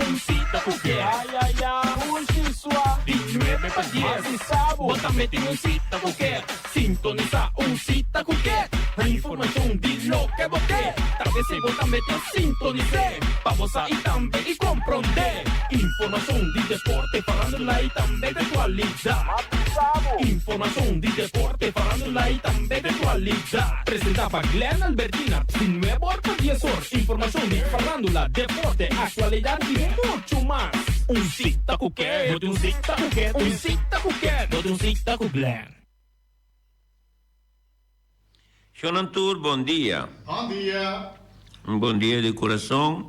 Un sita ku ke. Di nuebe pa dies. Bo tambe tin un sita ku ke. Sintonisá Un Sita Ku Ke. Informashon di loke bo ke. Ta p'esei bo tambe ta sintonis'é. Pa bo sa i tambe i komprondé. Informashon di deporte, farándula i tambe di aktualidat. Informashon di deporte, farándula i tambe di aktualidat. Presentá pa Glenn Albertina, di nuebe or pa dies or. Informashon di farándula, deporte, aktualidat i muchu mas. Un Sita Ku Ke. Bo tin un sita ku ke. Un sita ku ke. Bo tin un sita ku Glenn. Shonnan tur bon dia. Bon dia. Un bon dia di kurason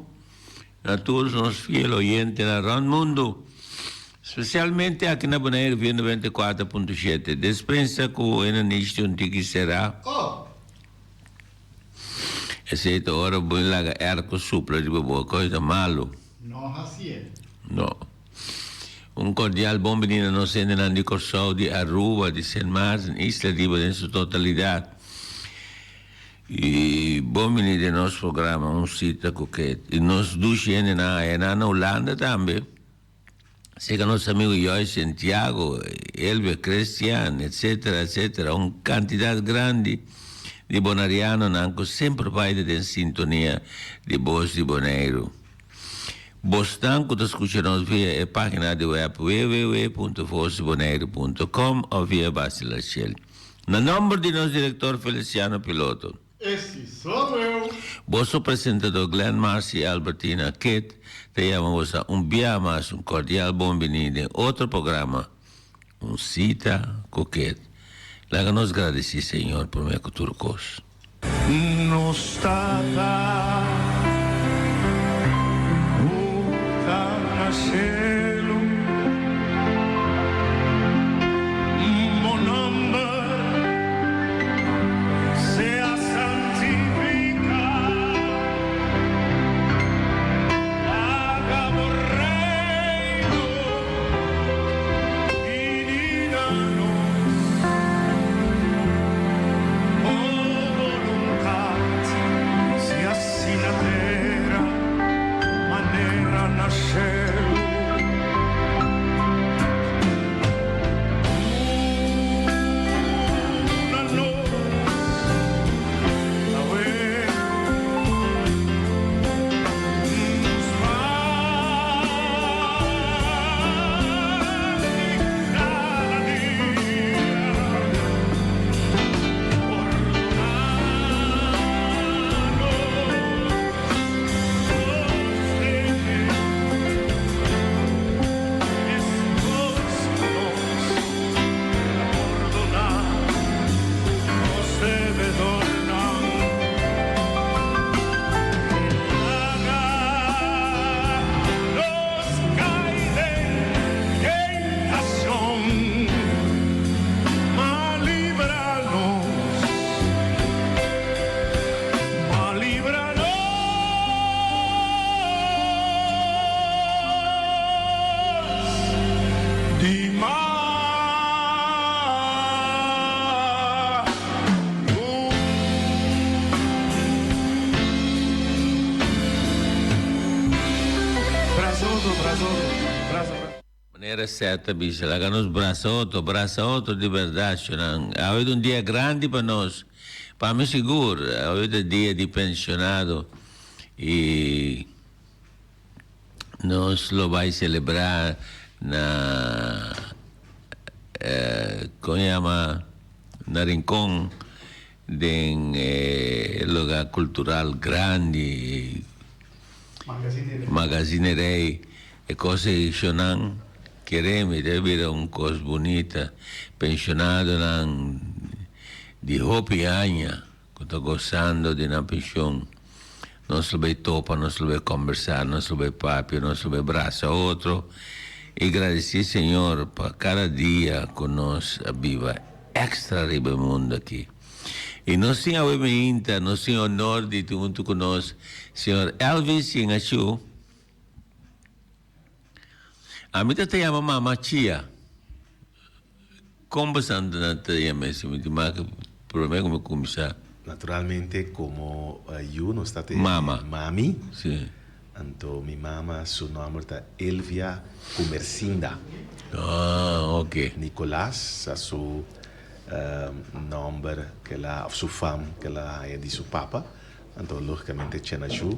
na tur nos fiel oyentenan rònt mundu, spesialmente aki na Boneiru via 94.7. Despensa ku e na nishti un tiki será. Oh! Esei ta ora bo laga èrko supla riba bo, kos ta malu. No hasié. No. Un kordial bon bini na nos hendenan di Kòrsou, di Aruba, di Sint Maarten, isla riba den su totalidat. I bon bini den nos programa Un Sita Ku Ket. I nos dushi hendenan ayanan na Hulanda tambe, seka nos amigu Joyce Santiago, Elbe Christian, etcetera, etcetera. Un kantidat grandi di bonarianonan ku semper bai ta den sintonia di Bos di Boneiru. Bosnan ku ta skucha nos via e página di wèp www.vosdiboneiru.com òf via Basi Lachel. Na nòmber di nos direktor Feliciano Piloto. Esi so eu. Boso presentador Glenn Mars i Albertina Kit ta yama boso a un bia mas un kordial bon biní den otro programa Un Sita ku Kit. Laga nos gradisí Señor promé ku tur kos. Nos Tata ku ta na shelu, Bo nomber sea santifiká, Laga bo reino bini na nos. Bo boluntat sea hasi na tera manera na shelu. Duna nos awe nos pan di kada dia. Ma libra nos, ma libra nos di mal. Brasa otro, brasa otro, brasa, brasa. Manera Seth ta bisa, laga nos brasa otro, brasa otro di berdad, shonnan. Awe ta un dia grandi pa nos, pa mi sigur, awe ta dia di pensionado y nos lo bay celebra na, con yama, na Rincon den e lugar cultural grandi. Magazinerij, e kos ei shonnan kere mi ta bira un kos bunita. Penshonadonan di hopi aña ku ta gosando di nan penshon, nos lo bai topa, nos lo bai kombersá, nos lo bai papia, nos lo bai brasa otro i gradisí Señor pa kada dia ku nos a biba èkstra riba e mundu aki. I nos tin awe meinta, nos tin honor di tin huntu ku nos señor Elvis Yengachu. Ami ta ta yama Mama Chia. Kon bosan ta yama esi? Mi tin mas prome ku mi kuminsá. Naturalmente komo yu nos ta te Mama. mami. Si. Anto mi mama su nòmber ta Elvia Gumercinda. Ah, ok. Nicolas ta su nòmber ku el a, òf su fam ku el a haña di su papa. Anto lógicamente Chenachu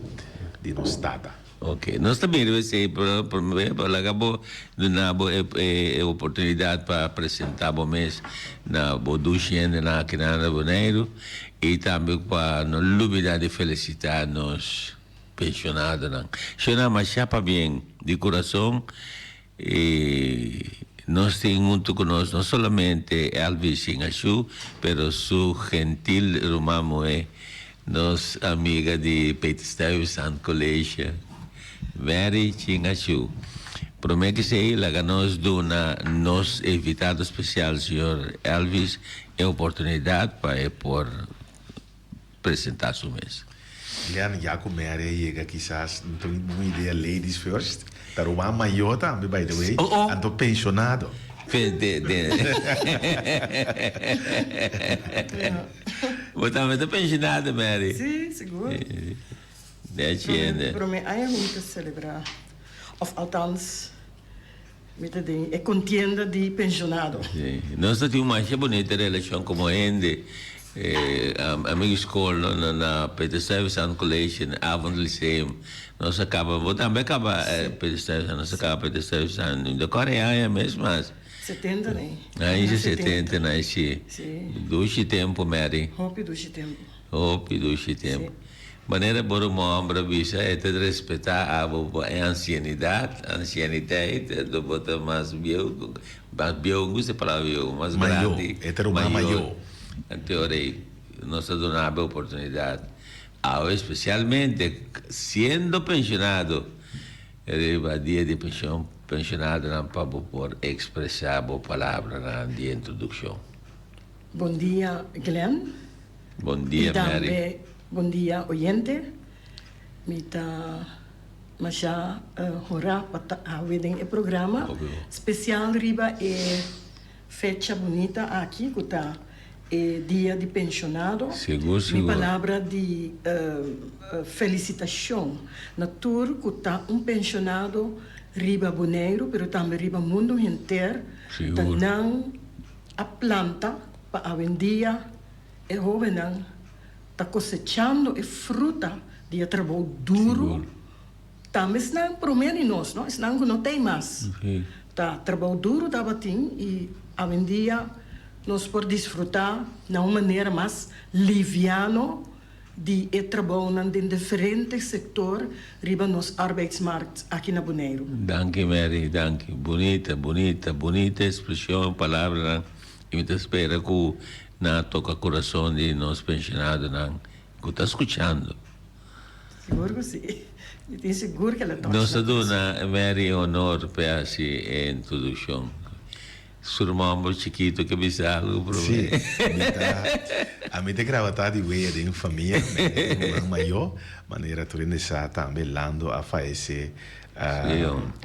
di nos tata. Ok, nos ta mira esei, pero promé pa laga bo duna bo e e oportunidat pa presentá bo mes na bo dushi hendenan aki na Boneiru i tambe pa no lubidá di felisitá nos pensionadonan. Shona masha pabien di kurason i nos tin huntu ku nos no solamente Elvis Shingashu pero su gentil ruman muhé nos amiga di Peter Stuyvesant College Mary Chingashu. Promé ki esei laga nos duna nos invitado spesial señor Elvis e oportunidat pa e por presentá su mes. Glenn, ya ku Mary a yega kisas no ta un bon idea ladies first. Ta ruman mayó tambe by the way, anto penshonado. Bo tambe ta penshonado Mary? Sí, sigur. Nechi hende. Prome aña ku mi ta selebrá, òf altans mi ta den e kontienda di penshonado. Sí. Nos ta tin un masha bunita relashon komo hende. Amigu skol no na Peter Stuyvesant College en Avond Lyceum. Nos a kaba, bo tambe a kaba Peter Stuyvesant, nos a kaba Peter Stuyvesant. Mi ta kòrda e aña mes mas. Setenta nei. Aña setenta nei, si. Si. Dushi tempu, Mary. Hopi dushi tempu. Hopi dushi tempu. Manera bo ruman homber a bisa, e ta respetá abo bo e ansianidat, ansianiteit, anto bo ta mas bieu, mas bieu, mi gusta e palabra bieu, mas grandi, Mayó, e ta ruman mayó. Anto ora ei nos ta duna abo e oportunidat, awe espesialmente siendo pensionado, riba dia di pension, pensionadonan pa bo por ekspresá bo palabranan di introdukshon. Bon dia Glenn. Bon dia Mary. I tambe bon dia oyente. Mi ta masha horá pa ta awe den e programa spesial riba e fecha bunita aki ku ta e dia di penshonado. Sigur Mi sigur. palabra di felisitashon na tur ku ta un penshonado riba Boneiru pero tambe riba mundu henter ta Sigur. nan a planta pa awendia e hóbennan ta kosechando e fruta di e trabou duru. Tambe esnan promé di nos, no, esnan ku no tei mas. Ta trabou duru tabatin i awendia nos por disfrutá na un manera mas liviano di e trabounan den diferente sektor riba nos arbeidsmarkt aki na Boneiru. Danki Mary, danki. Bunita, bunita, bunita ekspreshon, palabranan. I mi ta spera ku nan a toka kurason di nos penshonadonan ku ta skuchando. Sigur ku si. Mi tin sigur ku el a toka Nos ta nan kurason. duna Mary e honor p'e hasi e introdukshon. Su ruman bo chikitu ke bisa algu promé. Sí, mi ta, ami ta graba ta di wea den famia, mi ruman mayó, manera tur hende sa tambe Lando a fayesé,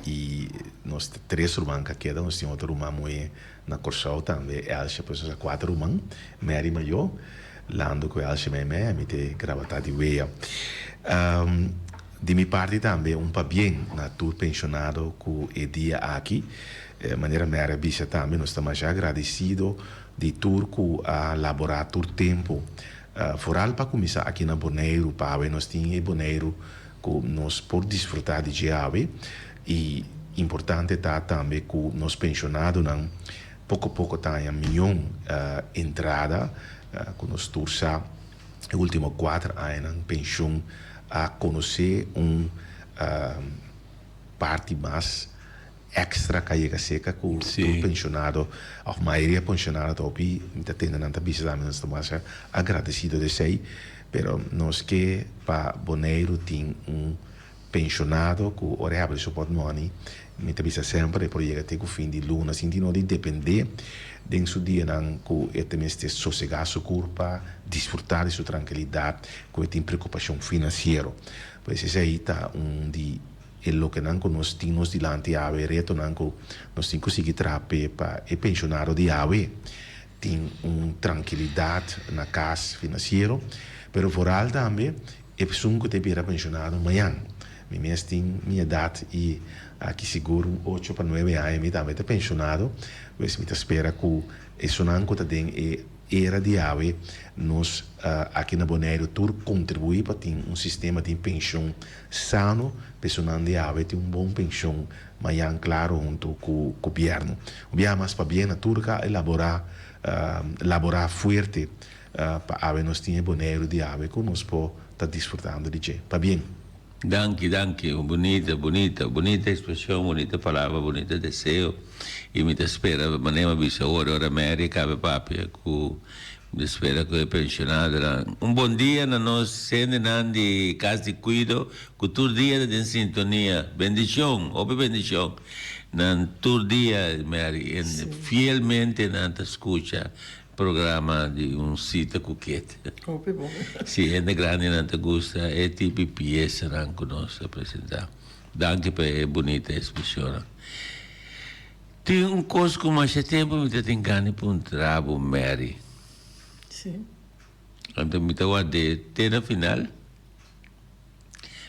i nos ta tres ruman ka keda, nos tin otro ruman muhé Na Kòrsou tambe Elsje pues nos a kuater ruman, Mary mayó, Lando ku Elsje meimei, ami te graba ta di wea. Di mi parti tambe un pabien na tur penshonado ku e dia aki. Manera Mary a bisa tambe nos ta masha agradesido di tur ku a laborá tur tempu. Foral pa kuminsá aki na Boneiru, pa awe nos tin e Boneiru ku nos por disfrutá di dje awe i importante ta tambe ku nos penshonadonan poko poko ta haña mion entrada ku nos tur sa e ultimo kuater añanan penshon a konosé un parti mas extra ka yega seka ku tur penshonado òf mayoria penshonado ta hopi mi ta tende nan ta bisa tambe nos ta masha agradesido di esei pero nos ke pa Boneiru tin un penshonado ku ora e habri su pòtmòni mi ta bisa semper e por yega te ku fin di luna sin tin no di depende den su dianan ku e ta mester sosegá su kurpa disfrutá di su trankilidat ku e tin preokupashon finansiero pues esei ta un di E lokenan ku nos tin nos dilanti awe, e retonan ku nos tin ku sigui traha p'e pa e penshonado di awe tin un trankilidat na kas finansiero, pero vooral tambe e esun ku ta bira penshonado mañan. Mi mes tin mi edat i aki sigur un ocho pa nuebe aña mi tambe ta penshonado, pues mi ta spera ku esunnan ku ta den e era di awe nos aki na Boneiru tur kontribuí pa tin un sistema di penshon sano pa esunnan di awe tin un bon penshon mayan klaro huntu ku gobièrnu. Un biaha mas pabien na tur ka elaborá laborá fuerte pa awe nos tin e Boneiru di awe ku nos por ta disfrutando di dje. Pabien. Danki, danki. Un bunita, bunita, bunita expresion, bunita palabra, bunita deseo. Y mi ta spera, manera mi a bisa ora, ora Mary cabe papia cu mi ta spera cu e pensionadonan. Un bon dia na nos hendenan di Cas di Cuido cu tur dia ta den sintonia. Bendicion, hopi bendicion. Nan tur dia, Mary, en fielmente nan ta scucha Programa di un sita ku ket. Hopi bon. Si hende grandinan ta gusta e tipi piesanan ku nos ta presentá. Danki pa e bunita ekspresionnan. Tin un kos ku masha tempu mi ta tin gana di puntra bo, Mary. Si. Anto mi ta ward'é te na final.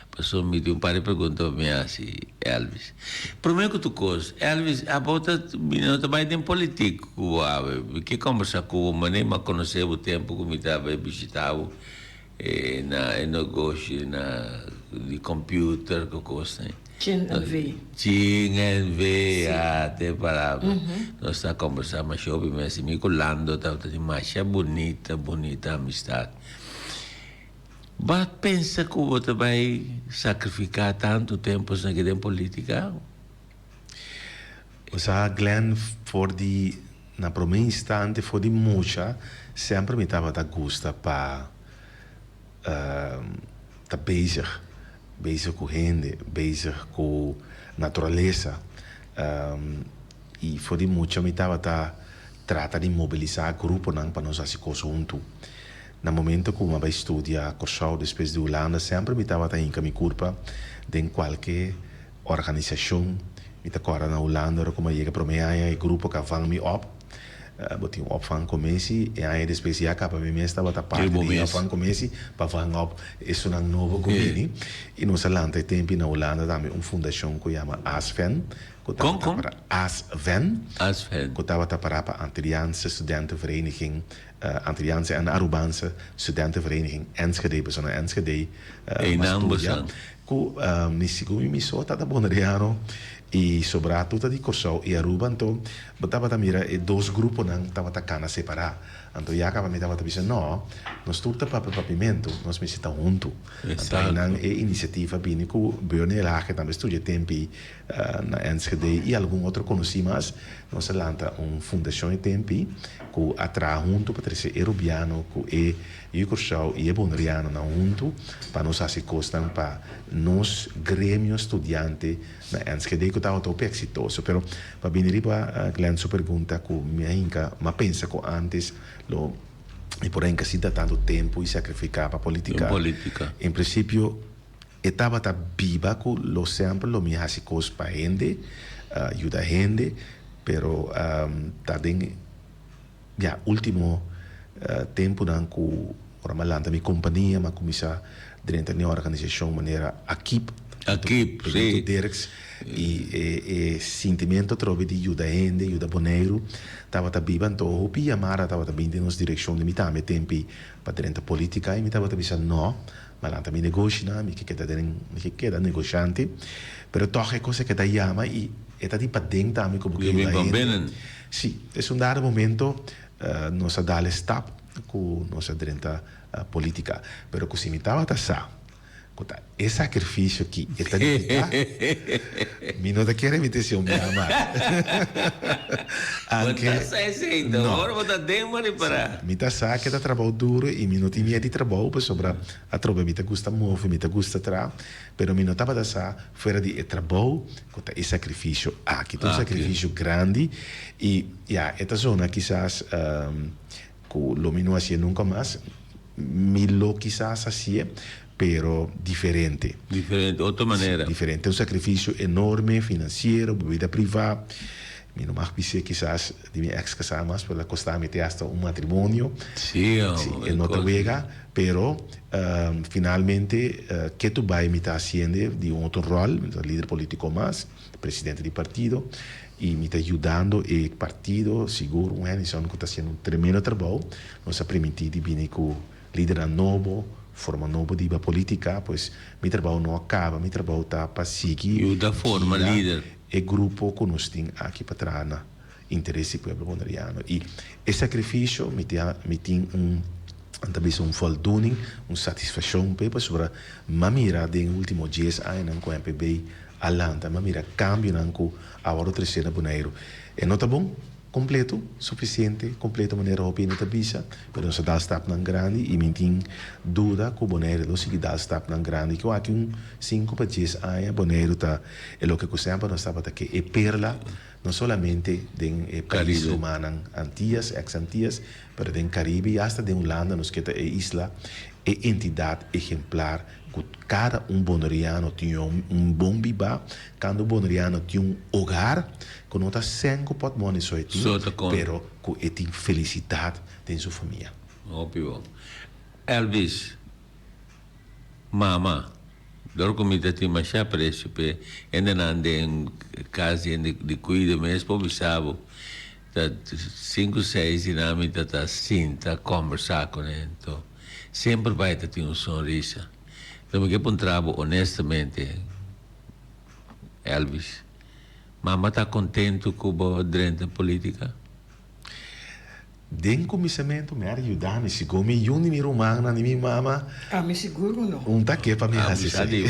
Pasobra mi tin un par di pregunta pa mi hasi Elvis. Prome ku tur kos, Elvis, abo ta mi no ta bai den politik ku bo awe. Mi ke kombersá ku bo manera mi a konosé bo tempu ku mi ta bai bishitá bo na e negoshi na di computer ku kosnan. Chin NV. Chin NV, ah, te palabra. Nos ta kombersá masha hopi mes i mi ku Lando tabata tin masha bunita, bunita amistat. Bo a pensa ku bo ta bai sakrifiká tantu tempu esaki den politika? Bo sa Glenn, for di na promé instante, for di mucha, semper mi tabata gusta pa ta bezig, bezig ku hende, bezig ku naturalesa. I for di mucha mi tabata trata di mobilisá gruponan pa nos hasi kos huntu. Na momento ku mi a bai studia Kòrsou despues di Hulanda semper mi tabata hinka mi kurpa den kualke organisashon. Mi ta kòrda na Hulanda ora ku mi a yega promé aña e grupo ku a vang mi òp, bo tin un opvangcommissie, e aña despues ya kaba mi mes tabata parti di e opvangcommissie pa vang òp esunnan nobo ku bini. I nos a lanta e tempi na Hulanda tambe un fundashon ku yama ASFEN ku tabata para ASVEN, ku tabata para pa Antilliaanse Studentenvereniging Antilliaanse en Arubaanse Studentenvereniging Enschede, pasobra na Enschede mi a studia, ku mi sigun mi miso ta ta Boneriano i sobrá tur ta di Kòrsou i Aruba, anto bo tabata mira e dos gruponan tabata kana separá, anto ya kaba mi tabata bisa no, nos tur ta papia papimentu, nos mester ta huntu, anto einan e inisiativa bini ku Bernie Elhage tambe studia tempi Na Enschede i algun otro konosí mas, nos a lanta un fundashon e tempi ku a traha huntu pa trese e Rubiano ku e Yu Kòrsou i e Bonerianonan huntu pa nos hasi kosnan pa nos gremio studiante na Enschede ku tabata hopi eksitoso. Pero pa bini riba Glenn su pregunta ku mi a hinka, mi a pensa ku antes lo mi por a hinka sinta tantu tempu i sakrifiká pa politika. En prinsipio. E tabata biba ku lo semper lo mi hasi kos pa hende, yuda hende, pero ta den ya ultimo tempunan ku ora mi a lanta mi kompania mi a kuminsá drenta den organisashon manera Akip, Akip, si. Benito Dirks, i e sintimentu atrobe di yuda hende, yuda Boneiru tabata biba. Anto hopi yamada tabata bini den nos direkshon di mi tambe tempi pa drenta politika i mi tabata bisa no. Mi a lanta mi negoshinan, mi ke keda den, mi ke keda negoshante, pero tòg e kos a keda yama i e ta di paden tambe ku bo ke yuda hende. Sí, es un dado momento nos a dal e stap ku nos a drenta politika, pero ku si mi tabata sa ku ta e sakrifisio ki e ta nifiká, mi no ta kere mi ta hasi un biaha mas. Bo ta sa esei ta ora bo ta den bo ripará. Mi ta sa ke ta trabou duro i mi no tin miedu di trabou pasobra atrobe mi ta gusta move, mi ta gusta traha, pero mi no tabata sa fuera di e trabou ku ta e sakrifisio aki. Ta un sakrifisio grandi i ya e ta zona kisas ku lo mi no hasié nunka mas, mi lo kisas hasié pero diferente. Diferente, otro manera. Diferente, un sakrifisio enorme finansiero, bo bida privá. Mi no mag bis'é kisas di mi ex kasá mas, pero el a kostá mi te hasta un matrimonio. Sí, Sí, e no ta wega, pero finalmente ke tu bai mi ta hasiende di un otro ròl, mi ta lider polítiko mas, presidente di partido, i mi ta yudando e partido, sigur un Hennyson ku ta hasiendo un tremendo trabou. Nos a primintí di bini ku lidernan nobo, forma nobo di hiba polítika, pues mi trabou no a kaba, mi trabou ta pa sigui Yuda forma guia lider. e grupo ku nos tin aki pa traha na interes di pueblo boneriano. I e sakrifisio mi tin mi tin un nan ta bisa un voldoening, un satisfashon p'e pasobra m'a mira den e ultimo dies añanan ku MPB a lanta, m'a mira kambionan ku a wòrdu tresé na Boneiru. E no ta bon. Completo, suficiente, completo manera hopi hende ta bisa, pero nos a dal stapnan grandi y mi tin duda cu Bonaire lo sigui dal stapnan grandi. Cu aki un cinco pa dies aña Bonaire ta e loke cu semper nos tabata ke, e perla no solamente den e pais rumannan Antillas, ex Antillas, pero den Caribe y hasta den Hulanda nos ke ta e isla, e entidad ejemplar cu cada un Boneriano tin un bon biba, cada un Boneriano tin un hogar cu no ta cen cu potmoni so e tin, pero cu e tin felicidad den su famia. Hopi bon. Elvis, Mama, dor cu mi ta tin masha aprecio p'e hendenan den cas di hende di cuido mes por bisa bo ta cinco seis di nan mi ta ta sinta combersa cu nan enton semper bai ta tin un sonrisa. Enton mi ke puntra bo honestamente Elvis, Mama ta contento cu bo drenta politica? Den kuminsamentu mi a yuda mi sigur mi yun di mi rumannan di mi mama. Ami sigur ku no. Un ta ke pa mi hasi esei.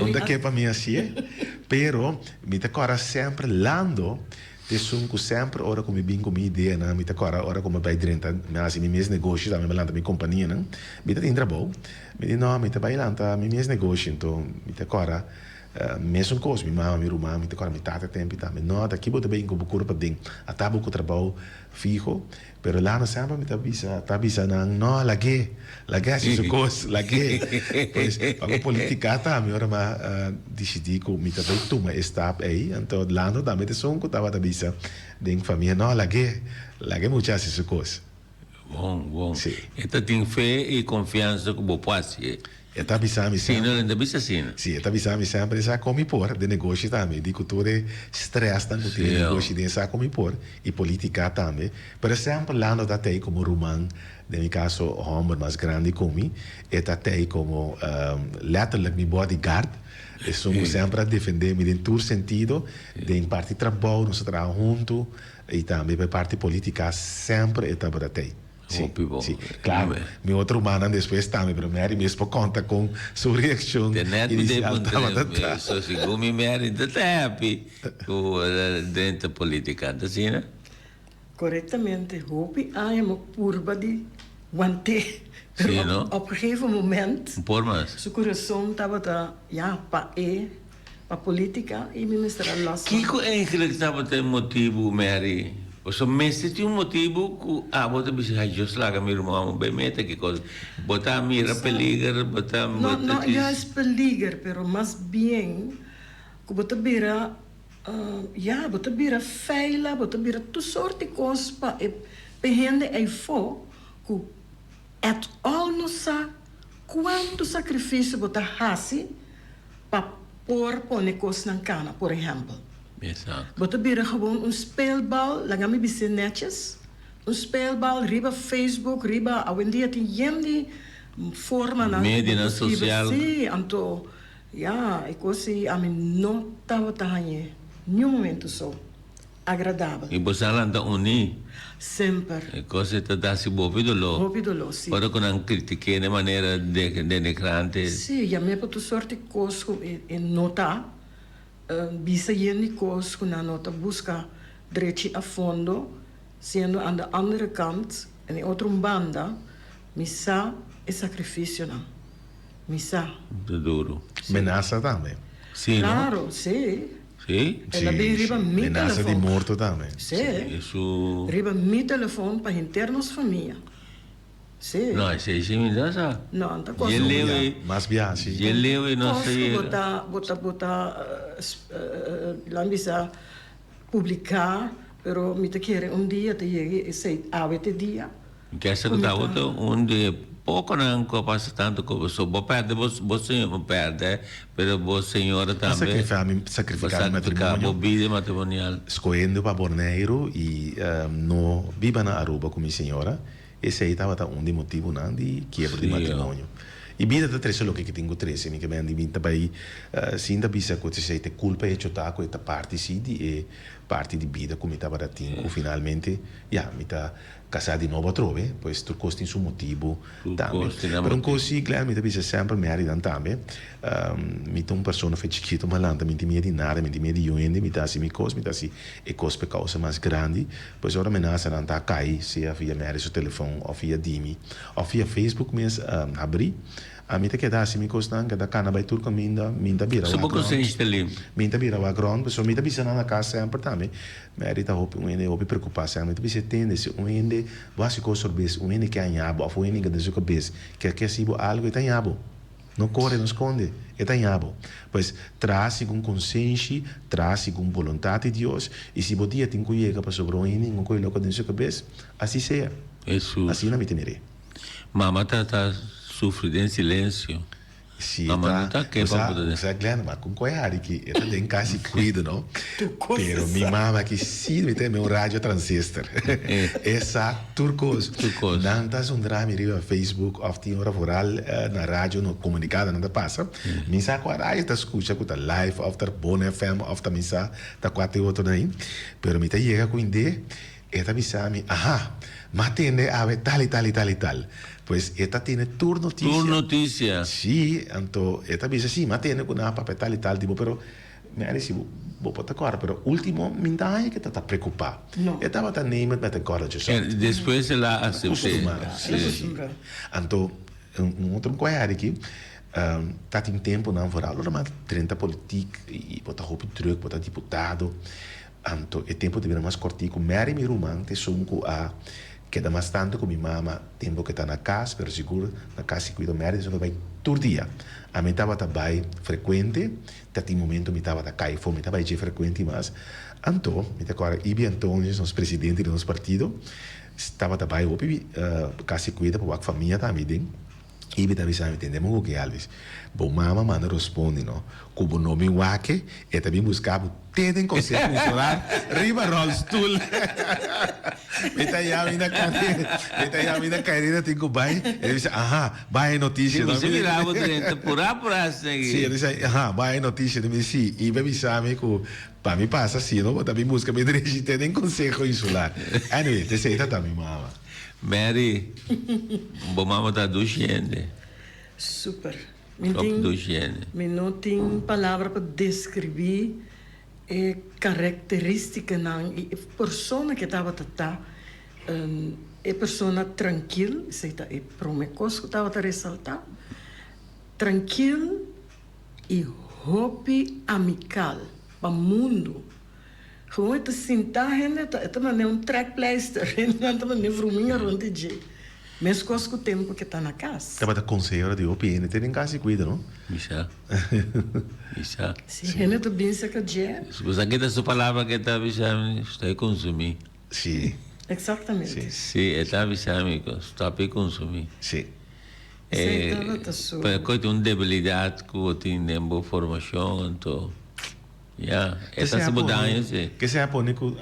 Un ta ke pa mi hasié. Pero mi ta kòrda semper Lando ta esun ku semper ora ku mi bin ku mi ideanan mi ta kòrda ora ku mi bai drenta mi hasi mi mes negoshi tambe mi lanta mi kompanianan mi ta tin trabou mi di no mi ta bai lanta mi mes negoshi anto mi ta kòrda Mesun kos, mi mama, mi ruman, mi ta kòrda mi tata tempu tambe. No, ta ki bo ta bin ku bo kurpa den ata bo ku trabou fiho. Pero lano semper mi ta bisa, ta bisa nan, no, lag'é, lag'é hasi su kos, lag'é. Pues, pa ku politika tambe ora mi a disidí ku mi ta bai tuma e stap ei, anto Lando tambe ta esun ku tabata bisa den famia, no, lag'é, lag'é mucha hasi su kos. Bon, bon. Sí. E ta tin fe i konfiansa ku bo por hasié. E ta bisa mi Sí, no, e ta bisa asina. Sí, e ta bisa mi semper, e sa kon mi por den negoshi tambe. Di ku tur e stressnan ku tin den negoshi den e sa kon mi por, i politica tambe. Pero semper Lando ta tei komo ruman, den mi kaso hòmber mas grandi ku mi. E ta tei komo letterlijk mi bodyguard. Esun ku semper a defendé mi den tur sentido. Den parti trabou nos a traha huntu i tambe pa e parti politica semper e tabata tei. Sí, Hopi bon. sí. Claro, mi otro rumannan despues tambe, pero Mary mes por conta con su reaccion Te net mi inicial te tabata puntra, ta. so segun mi Mary ta ta happy cu drenta politica, ta asina? Correctamente, hopi aña mi purba di want'é, pero Sí, op, no? op gegeven moment Un por mas. su corazon tabata ya pa e, pa politica y mi mester a los. Kico eigenlijk tabata e motibu, Mary? Pasobra mester tin un motibu cu abo ta bisa, Ay, Dios laga mi ruman bay meta ki cos. Bo ta mira peliger, bo ta, No, bo ta no djis. juist peliger, pero mas bien cu bo ta bira, ya, bo ta bira feila, bo ta bira tur soort di cos pa e pa e hende eyfo cu at all no sa cuanto sacrificio bo ta haci pa por pone kosnan kana, por ehèmpel. Exacto. Bo ta bira gewoon un speelbal, laga mi bis'é nètjes, un speelbal riba Facebook, riba, awendia tin yen di formanan ku bo por Medianan skibi. sosial. Sí, anto, ya, e kos ei ami no tabata hañ'é niun momento so. Agradabel. I bo sa lanta uní. Semper. E kos ei ta da si bo hopi doló. Hopi doló, sí. Ora ku nan kritik'é den manera denigrante. Sí, yam'é pa tur sort di kos ku e no ta bisa yen di kos ku nan no ta buska drechi a fondo, siendo aan de andere kant, en e otro un banda, mi sa e sakrifisionan. Mi sa. Ta duru. Menasa tambe. Sí, no? Klaro, sí. Sí? El a bin riba mi Menasa di telefon. morto tambe. Sí. Esu. Riba mi telefon pa henter nos famia. Sí. No, esei sí mi ta sa. No, anta kos. Dje leu ei. Mas bia, sí. Dje leu ei no Kos sa ku bo yega. ta, bo ta, bo ta, lan bisa. publiká, pero mi ta kere un dia ta yega esei awe te dia. Kesa ku ta otro un di e pokonan ku a pasa tantu ku bo. Bo pèrdè bo bo señor, bo pèrdè, pero bo señora tambe. Sakrifá mi, sakrifika mi matrimonio. Bo bida matrimonial. Skohendo pa Borneiru i no biba na Aruba ku mi señora, esei tabata un di motibunan di kiebro di matrimonio. I bida ta trese loke ki tin ku trese. Mi ke men di mi ta bai sin ta bisa ku esei ta e kulpa hecho ta ku e ta parti si di e parti di bida ku mi tabata tin ku finalmente ya mi ta Kasá di nobo atrobe, pues tur kos tin su motibu tambe. Pero un kos si, Glenn, mi ta bisa semper Mary dan tambe, mi ta un persona fe chikito ma lanta, mi tin miedu di nada, mi tin miedu di yu hende, mi ta hasi mi kos, mi ta hasi e kos p'e kousa mas grandi. Pues ora menasanan ta kai, sea via Mary su telefon òf via di mi òf via Facebook mes habrí, Ami ta keda hasi mi kosnan, keda kana bai tur kaminda, mi ta bira So wak bo rònt. konsenshi ta limpi? Mi ta bira wak rònt, pasobra mi ta bisa nan na kas semper tambe. Mary ta hopi un hende hopi preokupá semper. Mi ta bisa e tende, si un hende bo hasi kos sorbes, un hende ke haña bo òf un hende ke den su kabes ke ke hasi bo algu, e ta haña bo. No kore, no skonde, e ta haña bo. Pues, traha segun konsenshi, traha segun boluntat di Dios, i si bo dia tin ku yega pasobra un hende ningun koe loko den su kabes, asi sea. Hesus. Asina mi ta mir'é. Mama ta ta sufri den silencio. Si Mama ta no ta ke pa bo ta den. Sa Glenn ma con coe hari ki e ta den casi cuido no. Pero mi mama ki si mi ta un radio transistor. E sa tur cos. Tur cos. Nan ta zundra mi riba Facebook of tin ora vooral na radio no comunicado nan ta pasa. Mi sa cua radio ta scucha cu ta live of ta Bon FM of ta mi sa ta cua te otro nan ahi. Pero mi ta yega cu inde. E ta bisa mi, Aha, m'a tende awe tal i tal i tal i tal. Pues e ta tene tur notisia. Tur notisia. Sí, anto e ta bisa, sí, m'a tende ku nan a papia tal i tal di bo, pero mi a disi bo, bo por ta kòrda, pero último mi n'ta haña ke ta ta preokupá. No. E tabata neem het met een korreltje zout. Despues el a asept'é. Kustumá, sí, sí, sí. Anto, un otro kòe aki, ta tin tempunan vooral ora m'a drenta politik i bo ta hopi drùk, bo ta diputado. Anto e tempu ta bira mas kòrtiku. Mary, mi ruman, ta esun ku a keda mas tantu ku mi mama tempu ku e ta na kas, pero sigur na kas di kuido Mary ta esun ku a bai tur dia. Ami tabata bai frekuente, ta tin momentu mi tabata kai afó, mi ta bai dje frekuente mas. Anto mi ta kòrda Ibi Antonius, nos presidente di nos partido, tabata bai hopi kas di kuido pa wak famia tambe den. I mi ta bisa mi, Tende bo ku Elvis, bo mama manda rospondi no, ku bo no bin wak-e, e ta bin buska bo te den Consejo Insular riba rolstoel. Mi ta yama mi na carera, mi ta yama mi na carera tin ku bai, e ta bisa, aha, bai e noticia. Si bo si mira bo drenta pura pura asina aki. Si, e ta bisa, aha, bai e noticia. Mi di, si, i mi a bisa mi ku pa mi pasa si no, bo ta bin buska mi drechi te den Consejo Insular. Anyway, t'esei ta ta mi mama. Mary, bo mama ta dushi hende. Super. Mi Top tin, dushi hende. mi no tin palabra pa describi e karakteristikanan i e persona ke tabata ta. E persona trankil, esei ta e prome kos ku tabata resalta. Trankil i hopi amikal pa mundu. Gewoon e ta sinta hende ta e ta manera un trekpleister, hendenan ta manera vruminga rond di dje. Meskos ku tempu ke ta na kas. Tabata konsehero di hopi hende te den kas di kuido, no? Bisa. Bisa. Si, hende ta bin serka dje. Bo sa ke ta su palabra ke ta bisa mi, stoi konsumí. Si. Eksaktamente. Si. Si, e ta bisa mi, stòp e konsumí. Si. Esei tabata su. Pero koe ta un debilidat ku bo tin den bo formashon, anto. Ya, e ta hasi bo daño si. Ke sea pone ku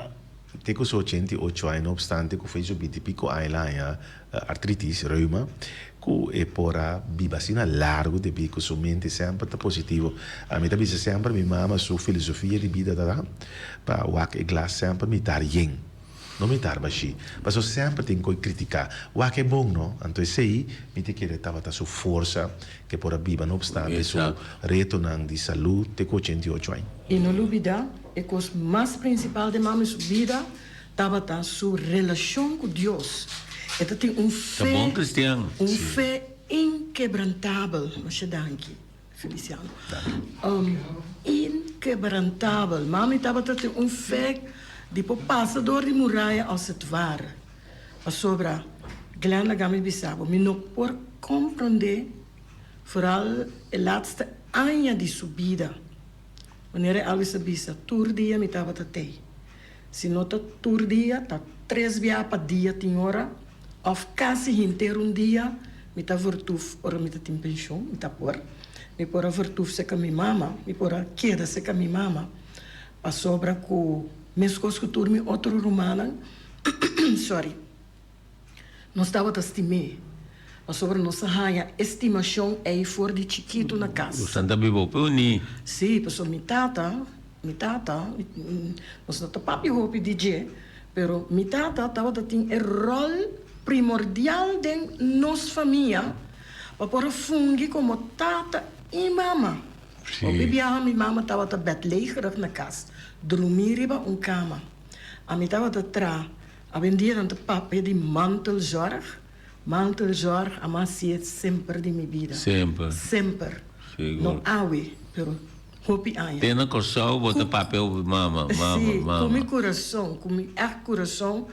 te ku su 88 aña, no opstante ku foi su binti piko aña el a haña artritis, reuma, ku e por a biba asina largu debí ku su mente semper ta positivo. Ami ta bisa semper mi mama su filosofia di bida ta pa wak e glas semper mitar yen. No mitar bashí. Paso semper tin koe kritiká. Wak e bon no. Anto esei mi ta kere tabata su forsa ke por a biba no opstante su retonan di salú te ku 88 aña. I no lubidá, e kos mas prinsipal den mami su bida tabata su relashon ku Dios. E ta tin un Ta fe, bon kristian. un fe inkebrantabel. Masha danki. Feliciano. Inkebrantabel. Mami tabata tin un fe di por pasa door di muraya als het ware. Pasobra, Glenn laga mi bisa bo, mi no por comprende, vooral e laatste aña di su bida. Manera Elvis a bisa, tur dia mi tabata tey. Si no ta tur dia, ta tres biaha pa dia tin ora, òf kasi henter un dia mi ta vertuf ora mi ta tin penshon, mi ta por. Mi por a vertuf serka mi mama, mi por a keda serka mi mama, pasobra ku meskos ku tur mi otro rumannan, sorry, nos tabata stim'é, pasobra nos a haña e stimashon ei for di chikitu na kas. Boso ta biba hopi uní. Sí, pasobra mi tata, mi tata, nos no ta papia hopi di dje, pero mi tata tabata tin e ròl primordial den nos famia pa por a fungi komo tata i mama. Hopi biaha mi mama tabata bèdlegerig na kas, drumí riba un kama. Ami tabata traha. Awendia nan ta papia di mantelzorg. Mantelzorg a mas siet semper di mi bida. Semper. Semper. Sigur. No awe, pero hopi aña. Te na Kòrsou bo ta papia hopi mama, mama, Sí, mama. ku mi kurason, ku mi ègt kurason,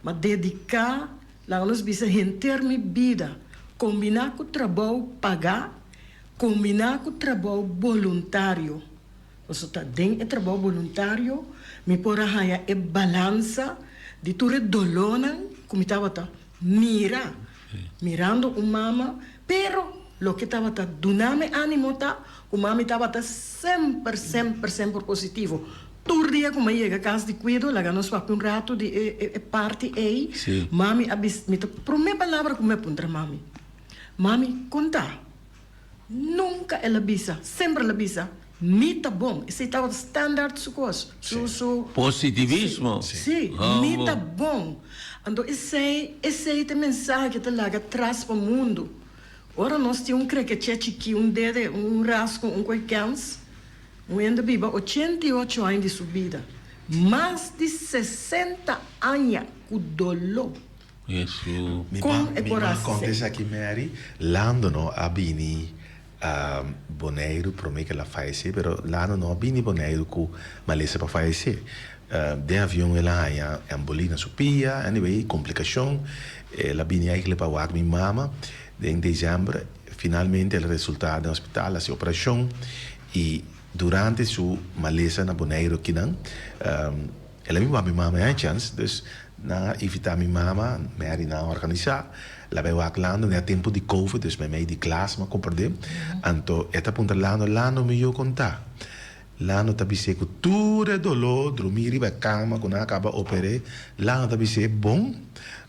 m'a dediká, laga nos bisa henter mi bida, kombiná ku trabou pagá, kombiná ku trabou boluntario. Pasobra ta den e trabou boluntario mi por a haña e balansa di tur e dolónan ku mi tabata mira, mirando un mama. Pero loke tabata duna mi ánimo ta ku mami tabata semper, semper, semper positivo. Tur dia ku mi a yega kas di kuido, laga nos papia un ratu di e parti ei, mami a bisa, mi ta promé palabra ku mi a puntra mami, Mami, kon ta? Nunca el a bisa, semper el a bisa, mi ta bon. Esey tabata standaard su cos, su, su. Positivismo. Sí, mi ta bon. Anto esey, esey ta e mensahe ke ta laga tras pa mundu. Ora nos tin un krekeche chikí, un dede, un rasgo, un koe kens, un hende biba 88 aña di su bida, mas di 60 aña ku doló. Hesu. Mi Kon ma e mi por ma hasi konta esei? esaki Mary, Lando no a bini Boneiru prome ke el a fayesé, pero Lando no a bini Boneiru ku malesa pa fayesé. Den avion el a haña emboli na su pia, anyway, komplikashon. El a bini eigenlijk pa wak mi mama den desèmber. Finalmente el a resultá den hospital, hasi operashon i durante su malesa na Boneiru akinan, El a bin wak mi mama e chèns, dus nan a invitá mi mama, Mary nan a organisá, el a bai wak Lando, na e tempu di covid, dus meimei di klas mi a komprendé, anto e ta puntra Lando, Lando mi yu kon ta? Lando ta bis'é ku tur e doló, drumí riba e kama ku nan a kaba oper'é, Lando ta bis'é bon,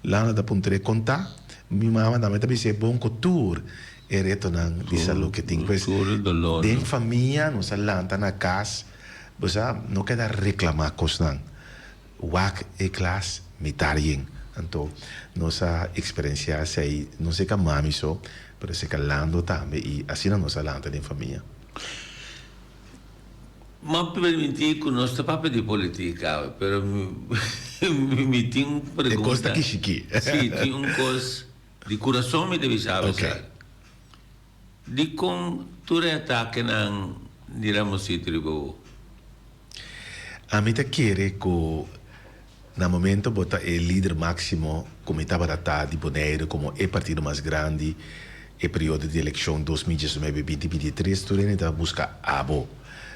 Lando ta puntr'é kon ta, mi mama tambe ta bis'é bon ku tur e retonan di salú ke tin. Pues den famia nos a lanta na kas. Bo sa, no keda reklamá kosnan. Wak e klas mitar yen. Anto, nos a eksperensiá esei, no seka mami so, pero seka Lando tambe, i asina nos a lanta den famia. M'a permití ku nos ta papia di politika awe, pero mi tin un pregunta. E kos ta kishikí. Sí, tin un kos di kurason mi ta bisa awe sa. Dikon tur e atakenan di Ramosito riba bo? Ami ta kere ku na momento bo ta e lider máksimo ku mi tabata ta di Boneiru komo e partido mas grandi e periodo di elekshon 2019, 2023 tur hende ta buska abo.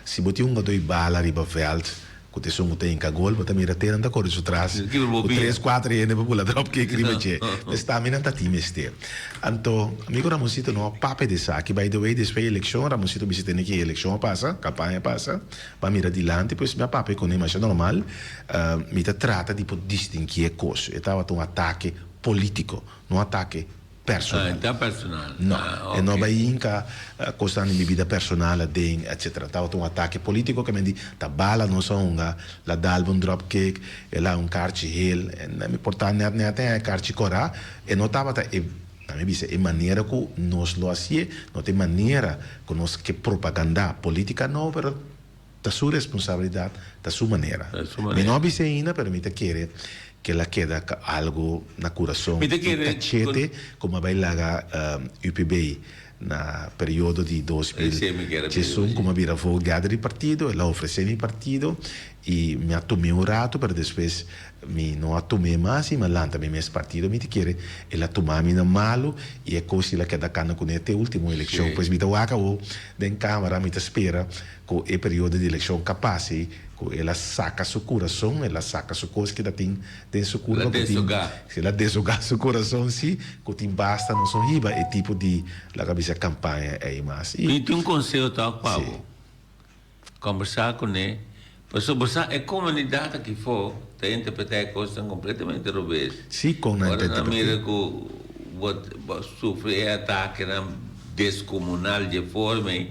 Si bo tin un gadoi bala riba vèlt Ku ta esun ku ta hinka gol, bo ta mira te nan ta kore su tras ku tres kuater hende pa bula dropkick riba dje. Pues tambe nan ta tin mester. Anto, amigo Ramoncito no a papia di esaki. By the way, despues e elekshon, Ramoncito bisa tene ki e elekshon a pasa, kampaña a pasa, pa mira dilanti, pues mi a papia kuné masha normal. Mi ta trata di por distinguí e kos. E tabata un atake polítiko, no atake personal. Ah, e ta personal. No, Ah, e no ok. bai hinka kosnan di mi bida personal aden, etcetera. Tabata un atake politico ke men di ta bala nos a hunga, la dal bo un drop kick, e la un karchi hel, en mi por ta net net e karchi kora, e no tabata e, na mi bisa, e manera ku nos lo hasié, no ta e manera ku nos ke propagandá politica no, pero Ta su responsabilidad, ta su manera. Ta su Mi manera. no a bisa ainda, pero mi ta kere ke el a keda ku algo na kurason Mi ta i kere kachete ku mi a bai laga UPB na periodo di dos mil Esei mi kere diesun pidi ku mi a bira voogderde di partido. El a ofresé mi partido i mi a tum'é un rato, pero despues mi no a tum'é mas i mi a lanta mi mes partido. Mi ta kere el a tuma mi na malu i e kos el a keda kanda kuné te ultimo elekshon. Sí. Pues mi ta wak awor den kamara, mi ta spera Ku e periodo di elekshon ka pasa ei, Ku el a saka su kurason, el a saka su kos ku ta tin den su El a kurpa ku tin, deshogá. el a deshogá su kurason sí, ku tin basta nos no hiba e tipo di laga bisa kampaña ei mas. I. Mi tin un konseho tòg pa Sí. bo. Kòmbersá kuné, pasobra bo sa e komunidat aki fo ta interpretá e kosnan kompletamente robes. Sí, kon nan Ora ta nan mira interpret'é? ku bo bo a sufri e atakenan deskomunal dje forma ei,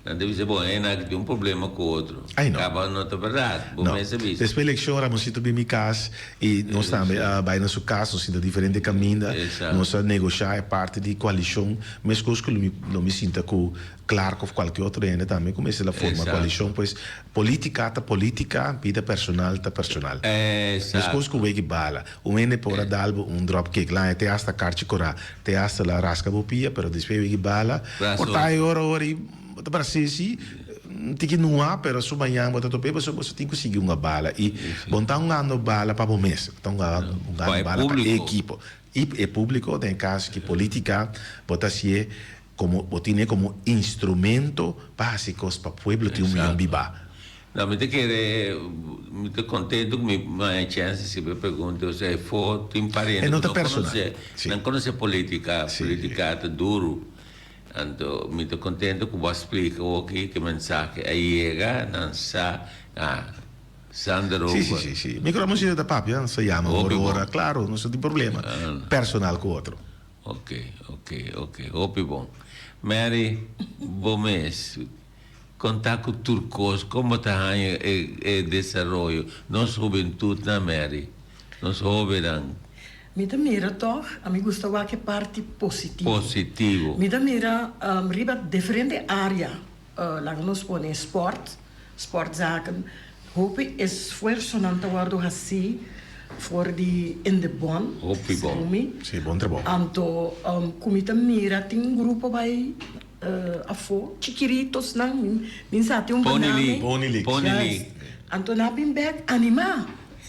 Nan ta bisa, bon, e nan tin un problema ku otro. Ay no. Kaba no ta bèrdat. Bo No. mes a bisa. Despues elekshon Ramonsito bin mi kas i nos tambe a bai na su kas, nos sinta diferente kaminda, nos a negoshá e parti di koalishon, meskos ku lo mi lo mi sinta ku Clark òf kualke otro hende tambe ku mester a forma koalishon. Pues politika ta politika, bida personal ta personal. Meskos ku weki bala, un hende por a dal bo un dropkick, laña te hasta karchi korá, te hasta la raska bo pia, pero despues weki bala, por ta e ora ora i bo ta parse si un tiki nuá, pero su mañan bo ta top'é pasobra bo tin ku sigui hunga bala. I bo no ta hungando bala pa bo mes, bo ta hungando bala pa e ekipo. I e públiko, den e kaso ki polítika, bo ta hasié komo, bo tine komo instrumento pa hasi kos pa pueblo tin un mihó bibá. No, mi ta kere, mi ta contento cu mi haña chance di sirbi e pregunta, osea e for tin pariente E no cu ta no personal. conoce, Sí. nan conoce politica, Sí. politica ta duro, anto mi ta contento cu bo a splica awoki cu e mensahe a yega, nan sa, ah, Sander Sí, sí, Roper. sí, sí. Mi cu Ramoncito ta papia, nos ta yama Hopi ora bon. ora, claro, nos no tin problema personal cu otro. Ok, ok, ok, hopi bon. Mary, bo mes. Konta ku tur kos, kon bo ta haña e e desaroyo, nos hubentutnan Mary, nos hobennan. Mi ta mira tòg, a mi gusta wak e parti positivo. Positivo. Mi ta mira riba diferente área, laga nos pone spòrt, sportzaken, hopi esfuersonan ta wòrdu hasí for di Indebon, Hopi bon. segun mi. Sí, bon trabou. Anto ku mi ta mira tin un grupo bai Afó chikiritos nan min sa tin un Pony banana. League. Pony League. Pony League. Anto nan a bin bek animá.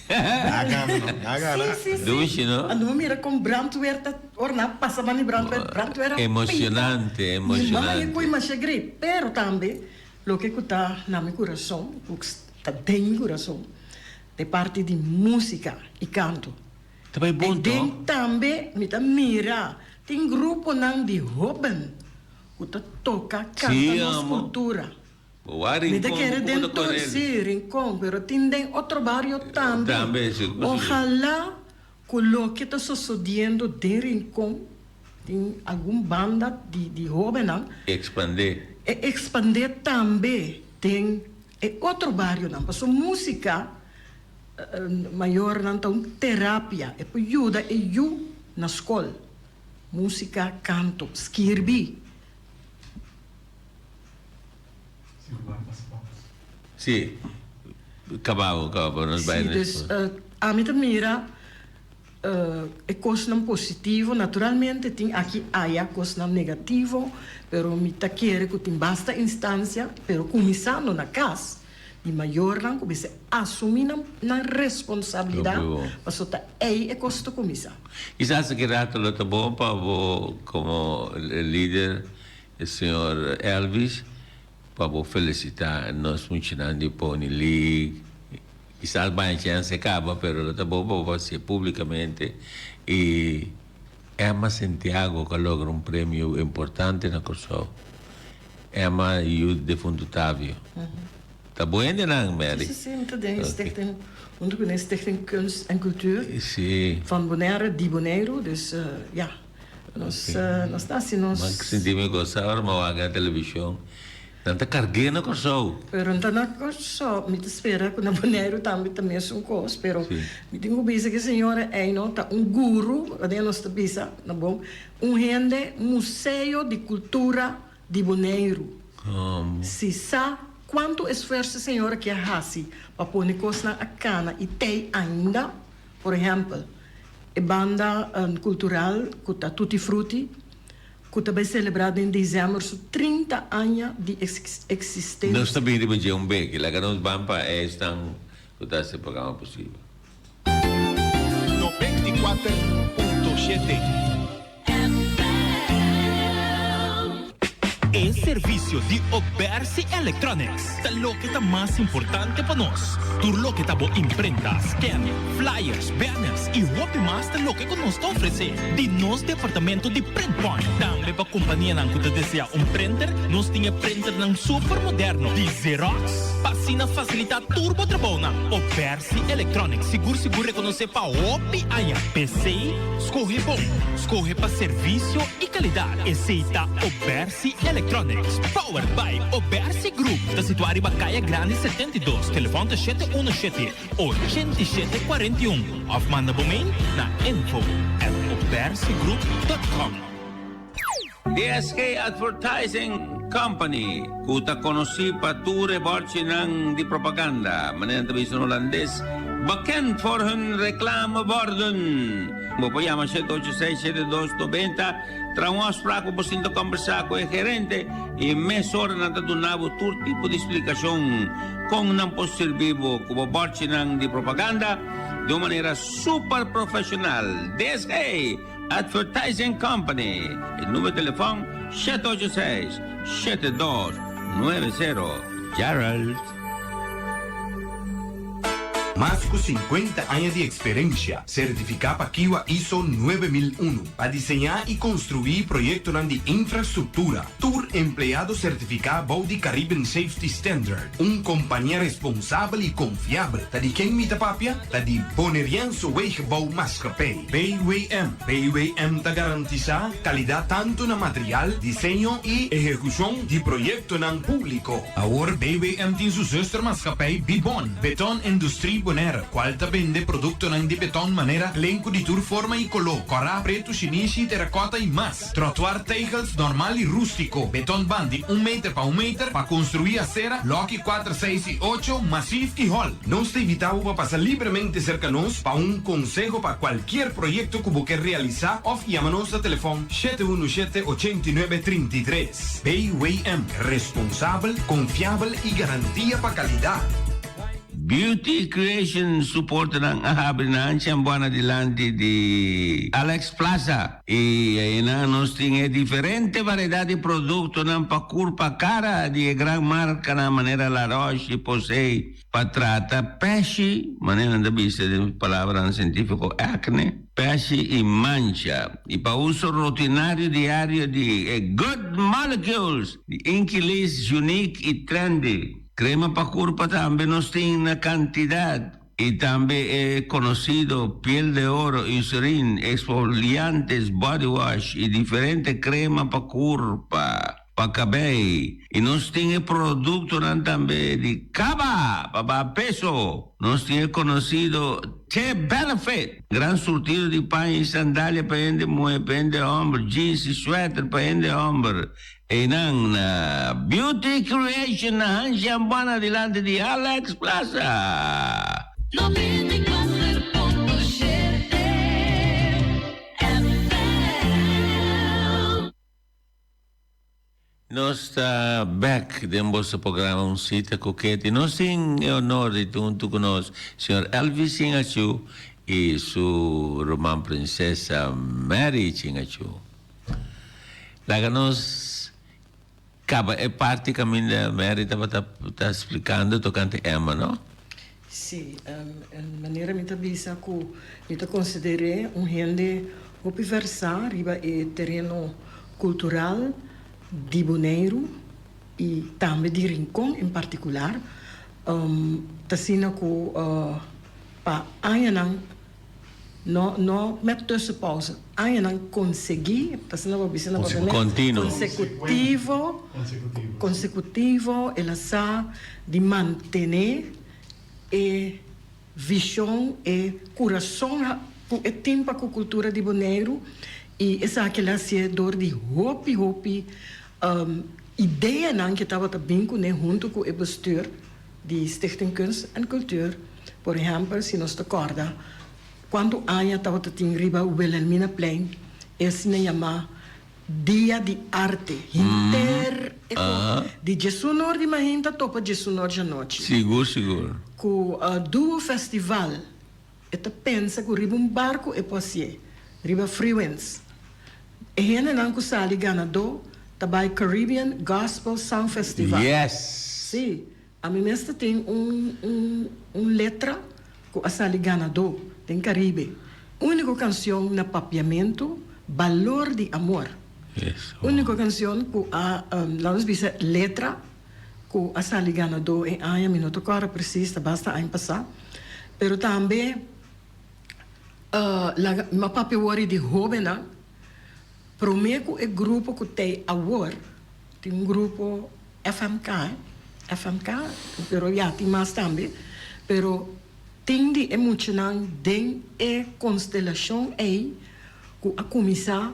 Nan a gana no, nan a gana. Sí, sí, sí. Dushi no. Anto mi mira kon brandweer ta ora nan a pasa banda di brandweer, brandweer a pita. Emocionante, emocionante. Mi mama e koe masha grei, pero tambe loke ku ta na mi kurason, ku ta den mi kurason, ta e parti di músika i kanto. Ta bai bon E to. den tambe mi ta mira tin gruponan di hoben ku ta toka kanta Sí, nos amo. kultura. Bo wak Mi ta Rincon, kere ku den bo ta tur, kore. sí, Rincon, pero tin den otro bario tambe. Tambe, sigur, sigur. Ojalá ku loke ta sosodiendo den Rincon, tin algun banda di di hobennan. Ekspandé. E ekspandé tambe den e otro barionan, pasobra músika Mayornan ta un terapia, e por yuda e yu na skol. Músika, kanto, skirbi. Sí, kaba bo, kaba bo, nos bai Sí, na dus skol. ami ta mira e kosnan positivo, naturalmente tin aki aya kosnan negativo, pero mi ta kere ku tin basta instansia, pero kuminsando na kas. Di mayornan ku mester asumí nan nan responsabilidat pasobra ta ei e kos ta kuminsá. Kisas aki rato lo ta bon pa bo komo lider señor Elvis pa bo felisitá nos muchanan di Pony League. Kisas baña chèns e kaba pero lo ta bon pa bo hasié públikamente i Emma Santiago ku a logra un premio importante na Kòrsou. Emma yu defuntu Tavio. Ta bo hendenan, Mary? Sí, sí, sí, mi ta den e stichting, huntu ku e Stichting Kunst en Cultuur Sí. van Bonaire, di Boneiru, dus ja, nos nos ta hasi nos. M'a sinti mi gosa ora m'a wak na televishon. Nan ta karg'é na Kòrsou. Pero no ta na Kòrsou, mi ta spera ku na Boneiru tambe ta mesun kos, pero mi tin ku bisa ku e señora ei no ta un guru, aden nos ta bisa, na bon, un hende, un museo di kultura di Boneiru. Si sa kuantu esfuerso e señora ke a hasi pa pone kosnan a kana i tei ainda, por ehèmpel, e banda kultural ku ta Tutti Frutti ku ta bai selebrá den desèmber su 30 aña di eksistensia. Nos ta bin riba dje un beki, laga nos ban pa esnan ku ta hasi e programa posibel. 94.7. E servisio di Obersi Electronics ta loke ta mas importante pa nos. Tur loke ta bo imprenta, scan, flyers, banners y hopi mas ta loke cu nos ta ofrece di nos departamento di Print Point. Tambe pa companianan cu ta desea un printer, nos tin e printernan super moderno di Xerox pa asina facilita tur bo trabounan. Obersi Electronics sigur sigur reconoce pa hopi aña. P'esey, scoge bon, scoge pa servicio y calidad. Esey ta Obersi Electronics, powered by Obersi Group. Ta situa riba Caya Grandi 72, telefon ta shete uno shete, ochenta i shete 41 of manda bo mail na info@obersigroup.com. DSK Advertising Company, ku ta konosí pa tur e bòrchinan di propaganda, manera ta bisa na hulandes, bekend voor hun reclameborden. Bo por yama 786-7290, traha un afspraak pa bo sinta kombersá ku e gerente i mesora nan ta duna bo tur tipo di splikashon kon nan por sirbi bo ku bo bòrchinan di propaganda di un manera super profeshonal. DSK Advertising Company. E numero di telefòn 786 7290. Gerald. Mas ku 50 aña di eksperensia, sertifiká pa KIWA ISO 9001, pa diseñá i konstruí proyektonan di infrastruktura. Tur empleado sertifiká bou di Caribbean Safety Standard. Un kompania responsabel i konfiabel. Ta di ken mi ta papia? Ta di Boneriaanse Wegenbouw Maatschappij, BWM. BWM ta garantisá kalidat tantu na material, diseño i ehekushon di proyektonan públiko. Awor BWM tin su zustermaatschappij Bibon, Beton Industrie Bonaire, kual ta bende produktonan di beton manera klenku di tur forma i koló, kòrá, pretu, shinishi, terakòta i mas. Trottoir tegels normal i rústiko, beton band di un meter pa un meter pa konstruí asera, lòki kuater, seis i ocho, masif i hòl. Nos ta invitá bo pa pasa libremente serka nos pa un konseho pa kualkier proyekto ku bo ke realisá òf yama nos na telefòn 717 89 33. BWM, responsabel, konfiabel i garantia pa kalidat. Beauty Creation su portanan a habri na Anchembuana dilanti di Alex Plaza i einan nos tin e diferente variedat di produktonan pa kurpa kara di e gran markanan manera La Roche-Posay pa trata peshi, manera nan ta bisa den palabranan sientífiko acne, peshi i mancha i pa uso rutinario diario di e Good Molecules di Inkilis Unique i Trendy. Krema pa kurpa tambe nos tin na kantidat i tambe e konosido Piel de Oro, Eucerin, exfoliantes, body wash i diferente krema pa kurpa, pa kabei. I nos tin e produktonan tambe di kaba pa baha peso. Nos tin e konosido T Benefit, gran surtido di paña i sandalia pa hende muhé, pa hende hòmber, jeans i sweater pa hende hòmber. Einan na Beauty Creation na Hanshi Ambuana dilanti di Alex Plaza. 94.7 FM. Nos ta bek den boso programa Un Cita cu Ketty. Nos tin e honor di ta hunto cu nos señor Elvis Chingachu y su ruman princesa Mary Chingachu. Laga nos kaba e parti kaminda Mary tabata ta splikando tokante Emma, no? Sí, en manera mi ta bisa ku mi ta konsider'é un hende hopi versá riba e tereno kultural di Boneiru i tambe di Rincon en partikular. Ta asina ku pa añanan No, no met tussenpauze. Añanan konsegui, ta asina bo bisa na papiamento? Continuo. Konsekutivo, konsekutivo el a sa di mantené e vishon, e kurason ku e tin pa ku kultura di Boneiru i esaki el a hasié dor di hopi, hopi ideanan ku e tabata bin kuné huntu ku e bestuur di Stichting Kunst en Cultuur. Por ehèmpel, si nos ta kòrda kuantu aña tabata tin riba Wilhelminaplein e asina yamá Dia di Arte. Henter e ko di djesun or di mainta topa djesun or djanochi. Sigur, sigur. Ku Duo Festival e ta pensa ku riba un barku e por hasié, riba Freewinds. E hendenan ku sali ganadó. ta bai Caribbean Gospel Sound Festival. Yes! Sí, ami mes ta tin un un un letra ku a sali ganadó den Caribe. Úniko kansion na papiamentu, Balor di Amor. Yes. Úniko kansion ku a, laat nos bisa letra ku a sali ganadó e aña, mi no ta kòrda presis, ta basta aña pasá. Pero tambe laga mi a papia wòrdu di hóbennan. Promé ku e grupo ku t'ei awor, tin un grupo FMK, FMK, pero ya tin mas tambe, pero tin di e muchanan den e konstelashon ei ku a kuminsá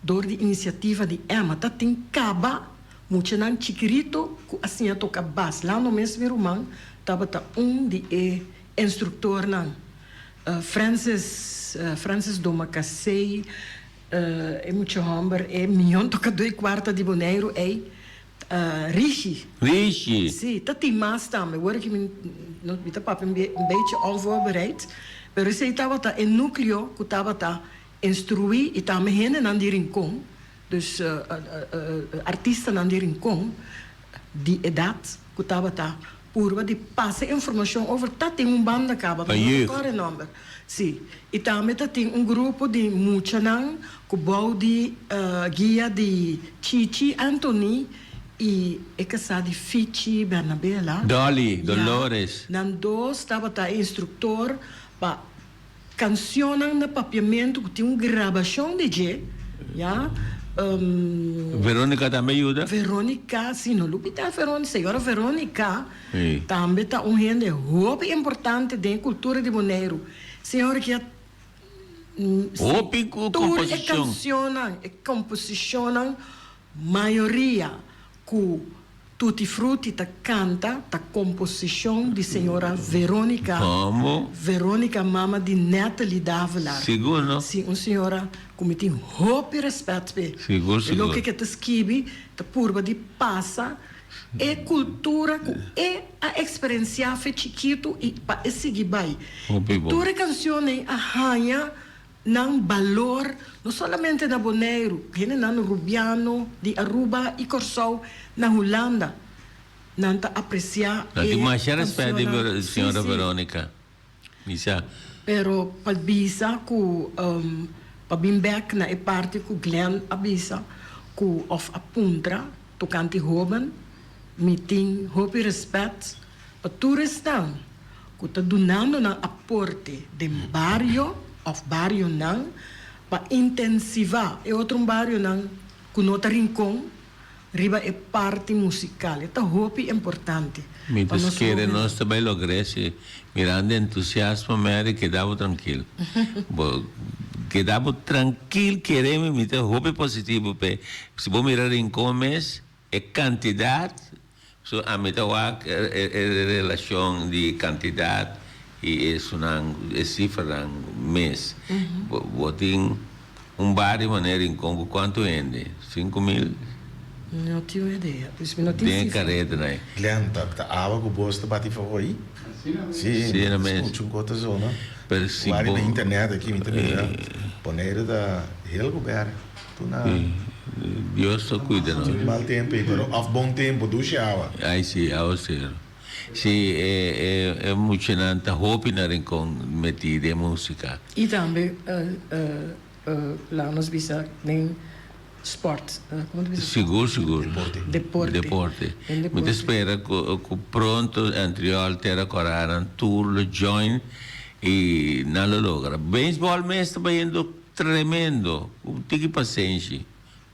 dor di inisiativa di Emma. Ta tin kaba muchanan chikirito ku a siña toka bas. Lando mes mi ruman tabata un di e instruktornan. Francis, Francis Domacassé, e mucha homber, e mion tocadó y cuarta di Boneiru ey, Rishi. Rishi! Sí, ta tin mas tambe. Wor aki mi no, mi ta papia un bechi onvoorbereid, pero esey tabata e nucleo cu tabata instrui y tambe hendenan di Rincon, dus artistanan di Rincon di edad cu tabata Purba di pasa informacion over ta tin un banda caba, pero no ta core nomber. Si. Y tambe ta tin un grupo di muchanan cu bou di guia di Chichi Anthony y e casa di Fichi Bernabela. Dolly, Dolores. Ya. Nan dos tabata e instructor pa Cancionnan na papiamento cu tin un grabacion di dje, ya. Veronica tambe yuda? Veronica, si, no lubida Veronica, señora Veronica tambe ta un hende hopi importante den e cultura di Boneiru. Señora ki a Hopi cu tur e composicion. cancionnan, e composicionnan mayoria Ku Tutti Frutti ta kanta ta komposishon di señora Veronica. Komo? Veronica mama di Natalie Davelaar. Sigur no? Si, un señora ku mi tin hopi rèspèt p'e. Sigur, sigur. E loke ku e ta skibi ta purba di pasa e kultura ku e a eksperensiá fe chikitu i pa e sigui bai. Hopi bon. Tur e kanshonnan a haña Nan balor, no solamente na Boneiru, hendenan Rubiano di Aruba i Kòrsou na Hulanda, nan ta apresiá Nan e tin masha rèspèt di kanshonnan. Sí, señora sí. Veronica. Mi sa. Pero pa bisa ku pa bin bèk na e parti ku Glenn a bisa ku òf a puntra tokante hóben, mi tin hopi rèspèt pa tur esnan ku ta dunando nan aporte den bario òf barionan pa intensivá e otro barionan ku no ta Rincon riba e parti musikal. E ta hopi importante Mi pa ta nos skere hóbennan. nos ta bai logr'é si mirando entusiasmo Mary keda bo trankil. Bo keda bo trankil kere mi mi ta hopi positivo p'e. Si bo mira Rincon mes e kantidat So ami ta wak e relashon di kantidat i esunnan e sifranan mes. Bo tin un bario manera Rincon ku kuantu hende? 5000? No tin idea. Pues mi no tin Den e sifra. karetanan ei. Glenn, ta ta awa ku bos ta bati for hoy? Sí, Sí, na mes. skucha un kos ta zona. Pero si Wak bo. riba internet aki mi ta mira Boneiru ta heel gober. Dios ta cuida nos. Mal tempo ei pero of bon tempo dushi awa. Ai si awa cero. Si e e muchanan ta hopi na Rincon meti den musica. Y tambe laga nos bisa den sport como ta bisa Sigur sigur. Deporte. Deporte. Den Mi ta deporte. spera cu cu pronto Antriol Tera Cora nan tur lo join y nan lo logra. Baseball mes ta bayendo Tremendo! Un tiki pasenshi,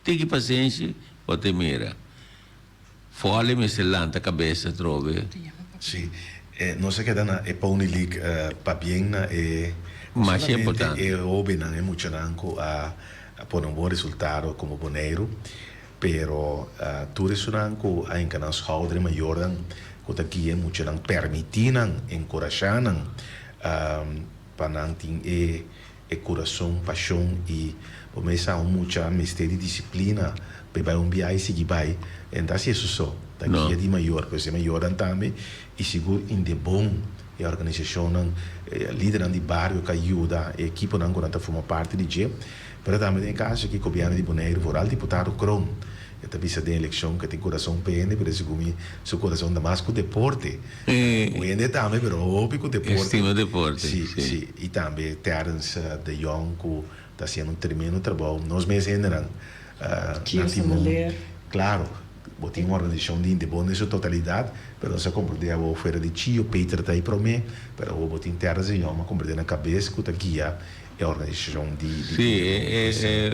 tiki pasenshi bo ta mira. Folly mester lanta cabes atrobe. Sí, nos a keda na e Pony League pabien na e no Masha solamente importante. e hobennan, e muchanan ku a pone un bon resultado komo Boneiru, pero tur esunnan ku a hinka nan schouder, e mayornan ku ta guia e muchanan, permití nan, enkurashá nan pa nan tin e E kurason, pashon i bo mes sa un mucha mester di disiplina pa e bai un biaha i sigui bai. E no ta hasi eso so, ta guia di mayor, pues e mayornan tambe i sigur Indebon, e organisashonnan, lidernan di bario ka yuda e ekiponan ku nan ta forma parti di dje. Pero tambe den e kaso aki gobièrnu di Boneiru, vooral diputado Kroon. E ta bisa den elekshon ku e tin kurason pa hende, pero segun mi su kurason ta mas ku deporte. Ku hende tambe, pero hopi ku deporte. E stima deporte, si. Si, si. I tambe Terrence de Jong ku ta hasiendo un tremendo trabou. Nos mes hendenan na timon. Klaro, bo tin un organisashon di Indebon den su totalidat, pero nos a komprendé awor fuera di Chio, Peter ta ei promé, pero awor bo tin Terrence de Jong a komprendé na kabes ku ta guia e organisashon di di Sí, e e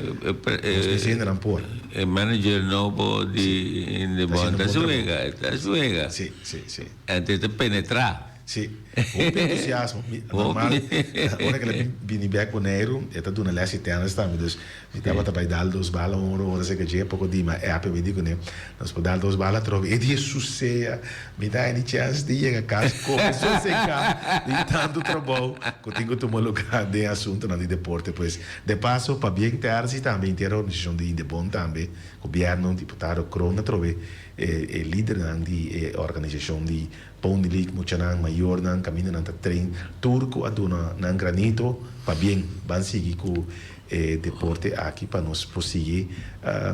Nos mes hendenan por. E manager nobo di Indebon ta suega, ta suega. Sí, sí, sí. Anto e ta penetrá. Sí, hopi entusiasmo. Mi, normal, ora ku el a bini bek Boneiru, e ta duna les di tènis tambe. Dus mi tabata bai dal dos bala un ora ora serka dje, poko di mi a app mi di kuné, nos por dal dos bala atrobe. E di e susea, mi ta haña di chèns di yega kas kome sosegá di tantu trabou ku tin ku tuma lugá den asuntunan di deporte. Pues, de paso, pabien Terzi tambe, henter e organisashon di Indebon tambe, gobièrnu, diputado Kroon atrobe, e lidernan di e organisashon di Pony League muchanan, mayornan, kaminda nan ta train tur ku a duna nan granito pabien ban sigui ku e deporte aki pa nos por sigui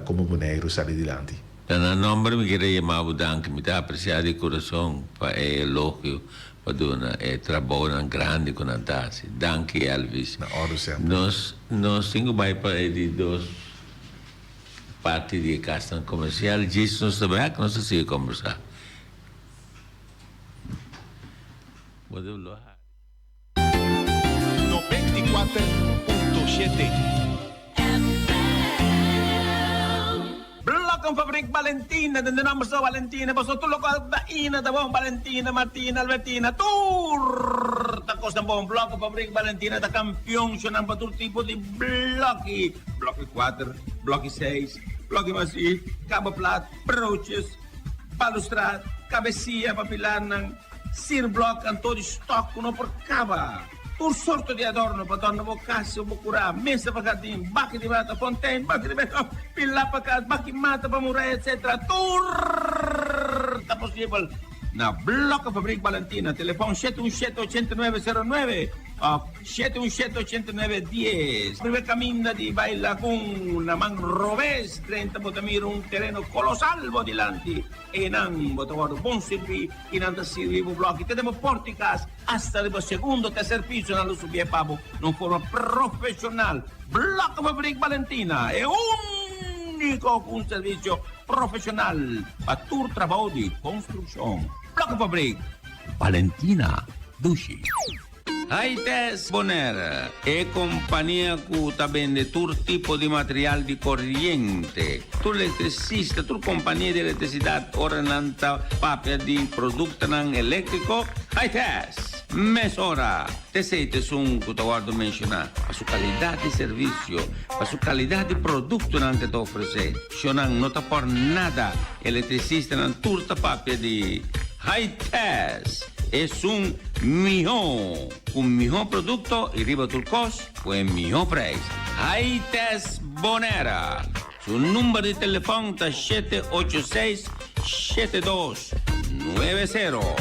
komo Boneiru sali dilanti. Na nan nomber mi kier a yama bo danki, mi ta aprecia di curason pa e elogio pa duna e trabounan grandi cu nan ta haci. Danki Elvis. Na ordu semper. Nos nos tin cu bay pa e di dos parti di e casnan comercial, djis nos ta bek nos ta sigui combersa. Bo debe lo hari. 94.7. Blokkenfabriek Balentina, den de nomber so Balentina, paso tur lokual ta ina ta bon, Balentina, Martina, Albertina, tur ta kosnan bon. Blokkenfabriek Balentina ta kampion shonan pa tur tipo di bloki, bloki kuater, bloki seis, bloki masi, kaba plat, broodjes. Balustrad, kabesia pa pilarnan, sierblòk anto di stòk ku no por kaba. Tur sorto di adorno pa dòrna bo kas o bo kurá, mesa pa hardin, baki di mata, fontein, baki di beton, pilá pa kas, baki mata pa muraya, etsetera. Tur ta posibel na Blokkenfabriek Balentina. Telefòn shete un shete ochenta i nuebe sero nuebe òf shete un shete ochenta i nuebe dies. Primer kaminda di bai Lagun na man robes. Drenta bo ta mira un tereno kolosal bo dilanti. Einan bo ta wòrdu bon sirbí i nan ta sirbi bo blòki te den bo pòrta di kas asta riba segundo o terser piso. Nan lo subié pa bo na un forma profeshonal. Blòkkenfabriek Balentina, e úniko ku un servisio profeshonal pa tur trabou di konstrukshon. Blòkkenfabriek Balentina, dushi. Haites Bonaire, e kompania ku ta bende tur tipo di material di koriente. Tur elektrisista, tur kompania di elektrisidat ora nan ta papia di produktonan eléktriko, Haites! Mesora! T'esei ta esun ku ta wòrdu menshoná pa su kalidat di servisio, pa su kalidat di produktonan ku e ta ofresé. Shonnan no ta por nada, elektrisistanan tur ta papia di Haites! Esun mihó, ku mihó produkto i riba tur kos ku e mihó preis. Haites Bonera! Su number di telefòn ta shete ocho seis, shete dos, nuebe sero.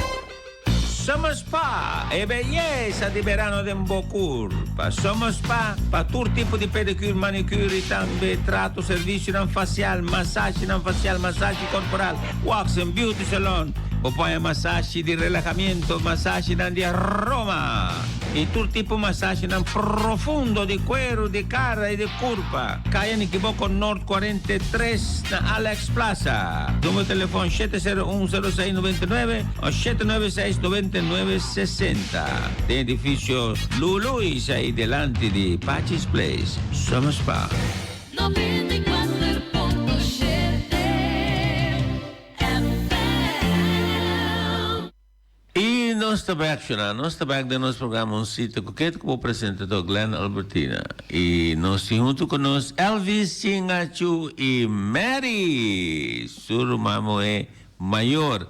Summer Spa, e beyesa di berano den bo kurpa. Summer Spa pa tur tipo di pedicure, manicure i tambe trato, servisionan fasial, masashinan fasial, masashi korporal, wax en beauty salon. Bo por haña masashi di relahamiento, masashinan di aroma i tur tipo masashinan profundo di kueru, di kara i di kurpa. Kaya Nikiboko Noord 43 na Alex Plaza. Numero di telefon shete sero un sero seis noventa i nuebe o shete nuebe seis noventa i nuebe sesenta. Den edifisio Luluis ai delanti di Pachi's Place, Summer Spa. 94.7 FM. I nos ta bek shona, nos ta bek den nos programa Un Sita Ku Ketu ku bo presentador Glenn Albertina. I nos tin huntu ku nos Elvis Chingachu i Mary, su ruman muhé mayor.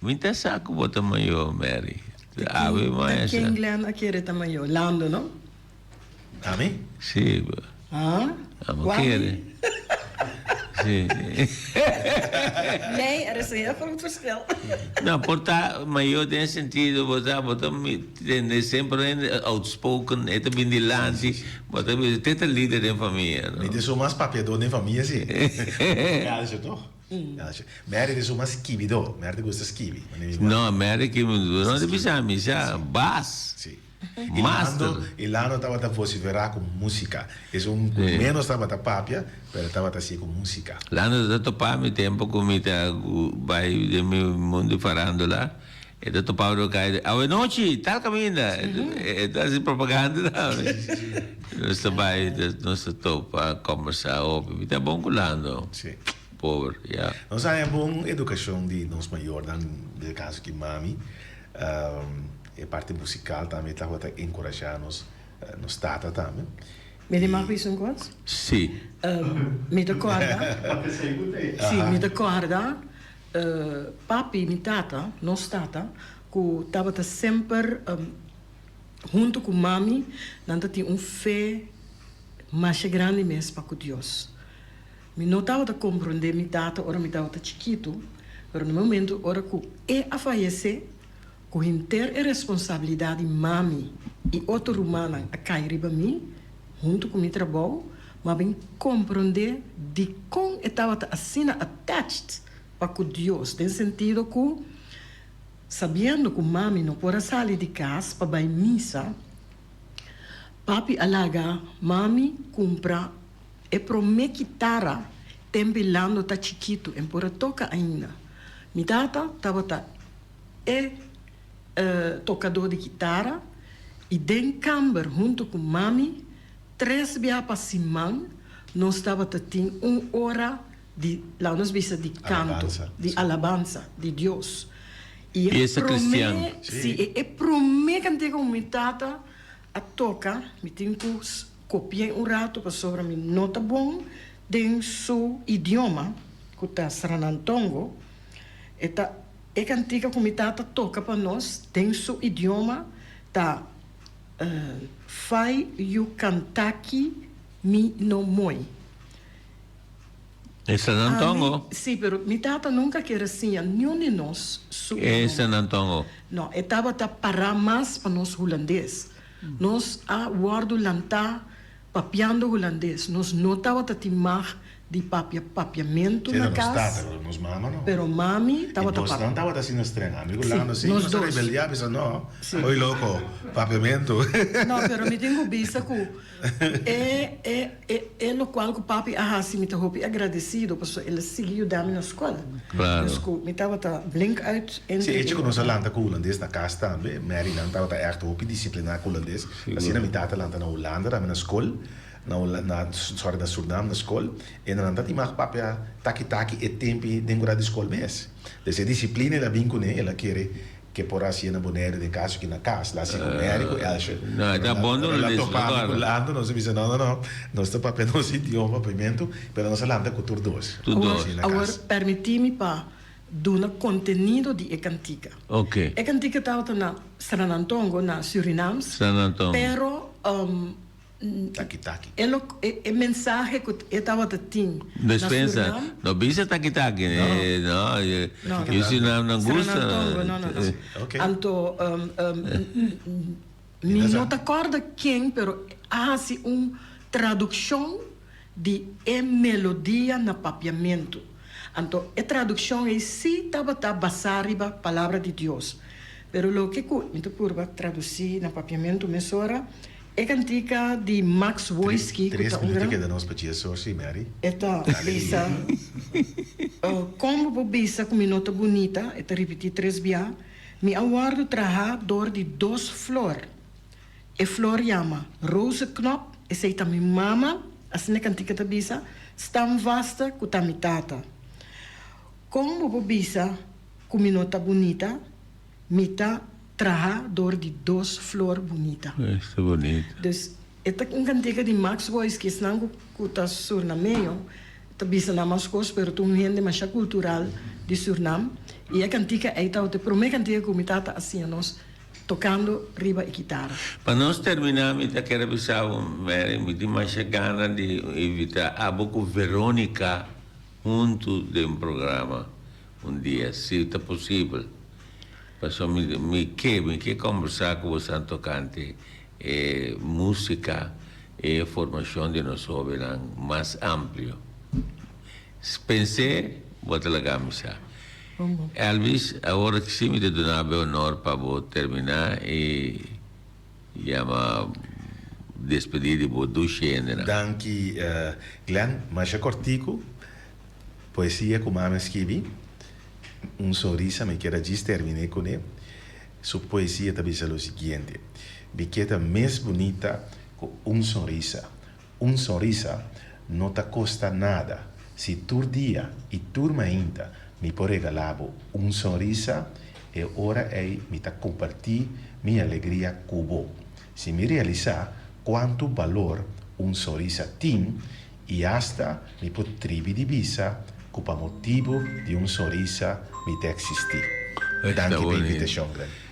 Mi ta sa ku bo ta mayor, Mary. Awe Ta ken Glenn a kere ta mayor? Lando, no? Ami? Sí. Ah? Amo kere. Sí. Nee, er is een heel groot verschil. No, por ta mayor den sentido bo ta bo ta tende semper hende outspoken, e ta bin dilanti, bo ta bisa te ta lider den famia, no? Mi ta esun mas papiador den famia si. Elsje toch? Elsje. Mary ta esun mas skibidor. Mary ta gusta skibi. No, Mary ki no ta bisa mi sa bas. Si. I Lando, i Lando tabata vociferá ku músika. Esun ku ménos tabata papia, pero tabata hasié ku músika. Lando ta topa mi tempu ku mi ta bai den mi mundu di farándula. E ta topa mi riba kaya, Awenochi, tal kaminda! E ta hasi propaganda tambe. Nos ta bai, nos ta topa, kòmbersá hopi. Mi ta bon ku Lando. Pober, ya. Nos haña bon edukashon di nos mayornan, den e kaso aki mami. E parti musical tambe tabata encorasha nos, nos tata tambe. Mi di mag bisa un cos? Si. Mi ta corda, si, mi ta corda papi, mi tata, nos tata, cu tabata semper hunto cu mami, nan ta tin un fe masha grandi mes pa cu Dios. Mi no tabata comprende mi tata ora mi tabata chikitu, pero na momento ora cu e a fayece, Ku henter e responsabilidat di mami i otro rumannan a kai riba mi, huntu ku mi trabou, m'a bin komprondé dikon e tabata asina attached pa ku Dios, den sentido ku, sabiendo ku mami no por a sali di kas pa bai misa, papi a laga mami kumpra e promé kitara tempi Lando ta chikitu en por a toka ainda. Mi tata tabata. E tokadó di kitara i den kamber huntu ku mami tres bia pa siman nos tabata tin un ora di laga nos bisa di kanto di alabansa di Dios i e promé si e promé kanteka ku mi tata a toka mi tin ku kopi'é un ratu pasobra mi no ta bon den su idioma ku ta Sranantongo e ta E kantika ku mi tata toka pa nos den su idioma ta Fai yu kantaki mi no moi. E Sanantongo? Ami, si, pero mi tata nunka kier a siña niun di nos su E idioma. Sanantongo? No, e tabata pará mas pa nos hulandes. Nos a wòrdu lantá Papiando hulandes, nos no tabata tin mag di papia papiamentu Sí, na nos kas, tata, pero nos mama no. pero mami I tabata bosnan papia. tabata asina streng. Ami ku Sí, Lando sí, nos nos a dos. rebeldiá, bisa no, Sí. oy loko, papiamentu. No, pero mi tin ku bisa ku e e e e lokual ku papi a hasi mi ta hopi agradesido pasobra el a sigui yuda mi na skol. Claro. Dus ku mi tabata blink uit Sí, entre echo e ku nos a lanta ku hulandes na kas tambe. Mary nan tabata ègt hopi disipliná ku hulandes. Asina mi tata lanta na Hulanda tambe na skol, na Hula na sorry na Surnam na skol, e nan ta tin mag papia taki taki e tempi den kura di skol mes. Des e disiplina el a bin kuné, el a kere ke por hasié na Boneiru den kaso ki na kas, la hasi ku Mary ku Elsje. No, e ta bon Ora duna el a des topa mi ku lugar. Lando nos a bisa no no no, nos ta papia nos idioma papiamentu, pero nos a lanta ku tur dos. Tur dos. Asina na Awor kas. permití mi pa duna kontenido di e kantika. Ok. E kantika tabata na Sranantongo, na Surinams. Sranantongo. Pero Taki taki. e lo e mensahe ku e tabata tin na Despensa, Surinam. no bisa taki taki, No. no, No, yu Surinam nan gusta. Sranantongo, no, no, no. Ok. Anto mi no ta kòrda ken, pero a hasi un tradukshon di e melodia na papiamentu. Anto e tradukshon ei sí tabata basá riba Palabra di Dios. Pero loke ku mi ta purba tradusí na papiamentu mesora, e kantika di Max Woiski ku Tres ta un minuto gran. keda nos pa djes or sí, Mary. E ta bisa, Kon bo por bisa ku mi no ta bunita? E ta ripití tres bia, Mi a wòrdu trahá dor di dos flor. E flor yama Rozenknop, esei ta mi mama, asina e kantika ta bisa, stamvaste ku ta mi tata. Kon bo por bisa ku mi no ta bunita? Mi ta traha dor di dos flor bunita. Esta bunita. Dus e ta un kantika di Max Boyce, esnan ku ta surnameño ta bisa nan mas kos, pero ta un hende masha kultural di Surnam. I e kantika ei tabata e promé kantika ku mi tata a siña nos Tocando riba e kitara. Pa nos termina mi ta kere bisa bo Mary mi tin masha gana di invita abo cu Veronica. huntu den programa un dia, si ta posibel. Pasobra mi mi ke, mi ke kòmbersá ku bosan tokante e músika i e formashon di nos hóbennan mas amplio. Pens'é, bo ta laga mi sa. Elvis, awor si mi ta duna bo e honor pa bo terminá i yama despedí di bo dushi hendenan. Danki Glenn, masha kòrtiku poesia ku mami a skibi, Un sonrisa, mi kier a djis terminé kuné. Su poesia ta bisa lo siguiente, Mi ke ta mes bunita ku un sonrisa. Un sonrisa no ta kosta nada. Si tur dia i tur mainta mi por regalá bo un sonrisa, e ora ei mi ta kompartí mi alegria ku bo. Si mi realisá kuantu balor un sonrisa tin, i asta mi por tribi di bisa ku pa motibu di un sonrisa mi ta eksistí. Danki pa e invitashon, Glenn.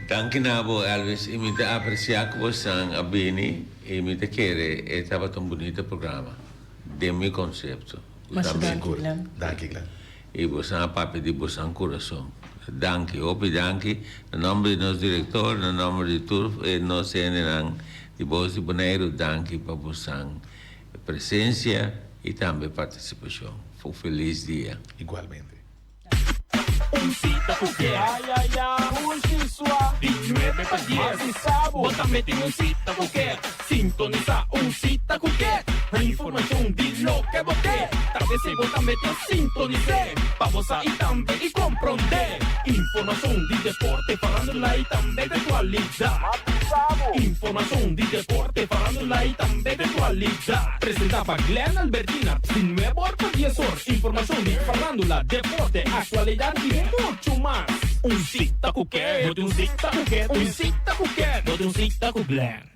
Danki na bo, Elvis, i mi ta apresiá ku bosan a bini i mi ta kere e tabata un bunita programa den mi konsepto. Masha danki, Glenn. Danki, Glenn. I bosan a papia di bosan kurason. Danki, hopi danki. Na nòmber di nos direktor, na nòmber di tur nos hendenan di Bos di Boneiru, danki pa bosan presensia i tambe partisipashon. Un felis dia. Igualmente. Un sita ku ke. Ay ay ay, un shisua. Di nuebe pa dies. Masi sabo. Bo tambe tin un sita ku ke. Sintonisá un sita ku ke. Informashon di loke bo ke. Ta p'esei bo tambe ta sintonis'é. Pa bo sa i tambe i komprondé. Informashon di deporte, farándula i tambe di aktualidat. Informashon di deporte, farándula i tambe di aktualidat. Presentá pa Glenn Albertina, di nuebe or pa dies or. Informashon di farándula, deporte, aktualidat i muchu mas. Un sita ku ke. Bo tin un sita ku ke. Un sita ku ke. Bo tin un sita ku Glenn.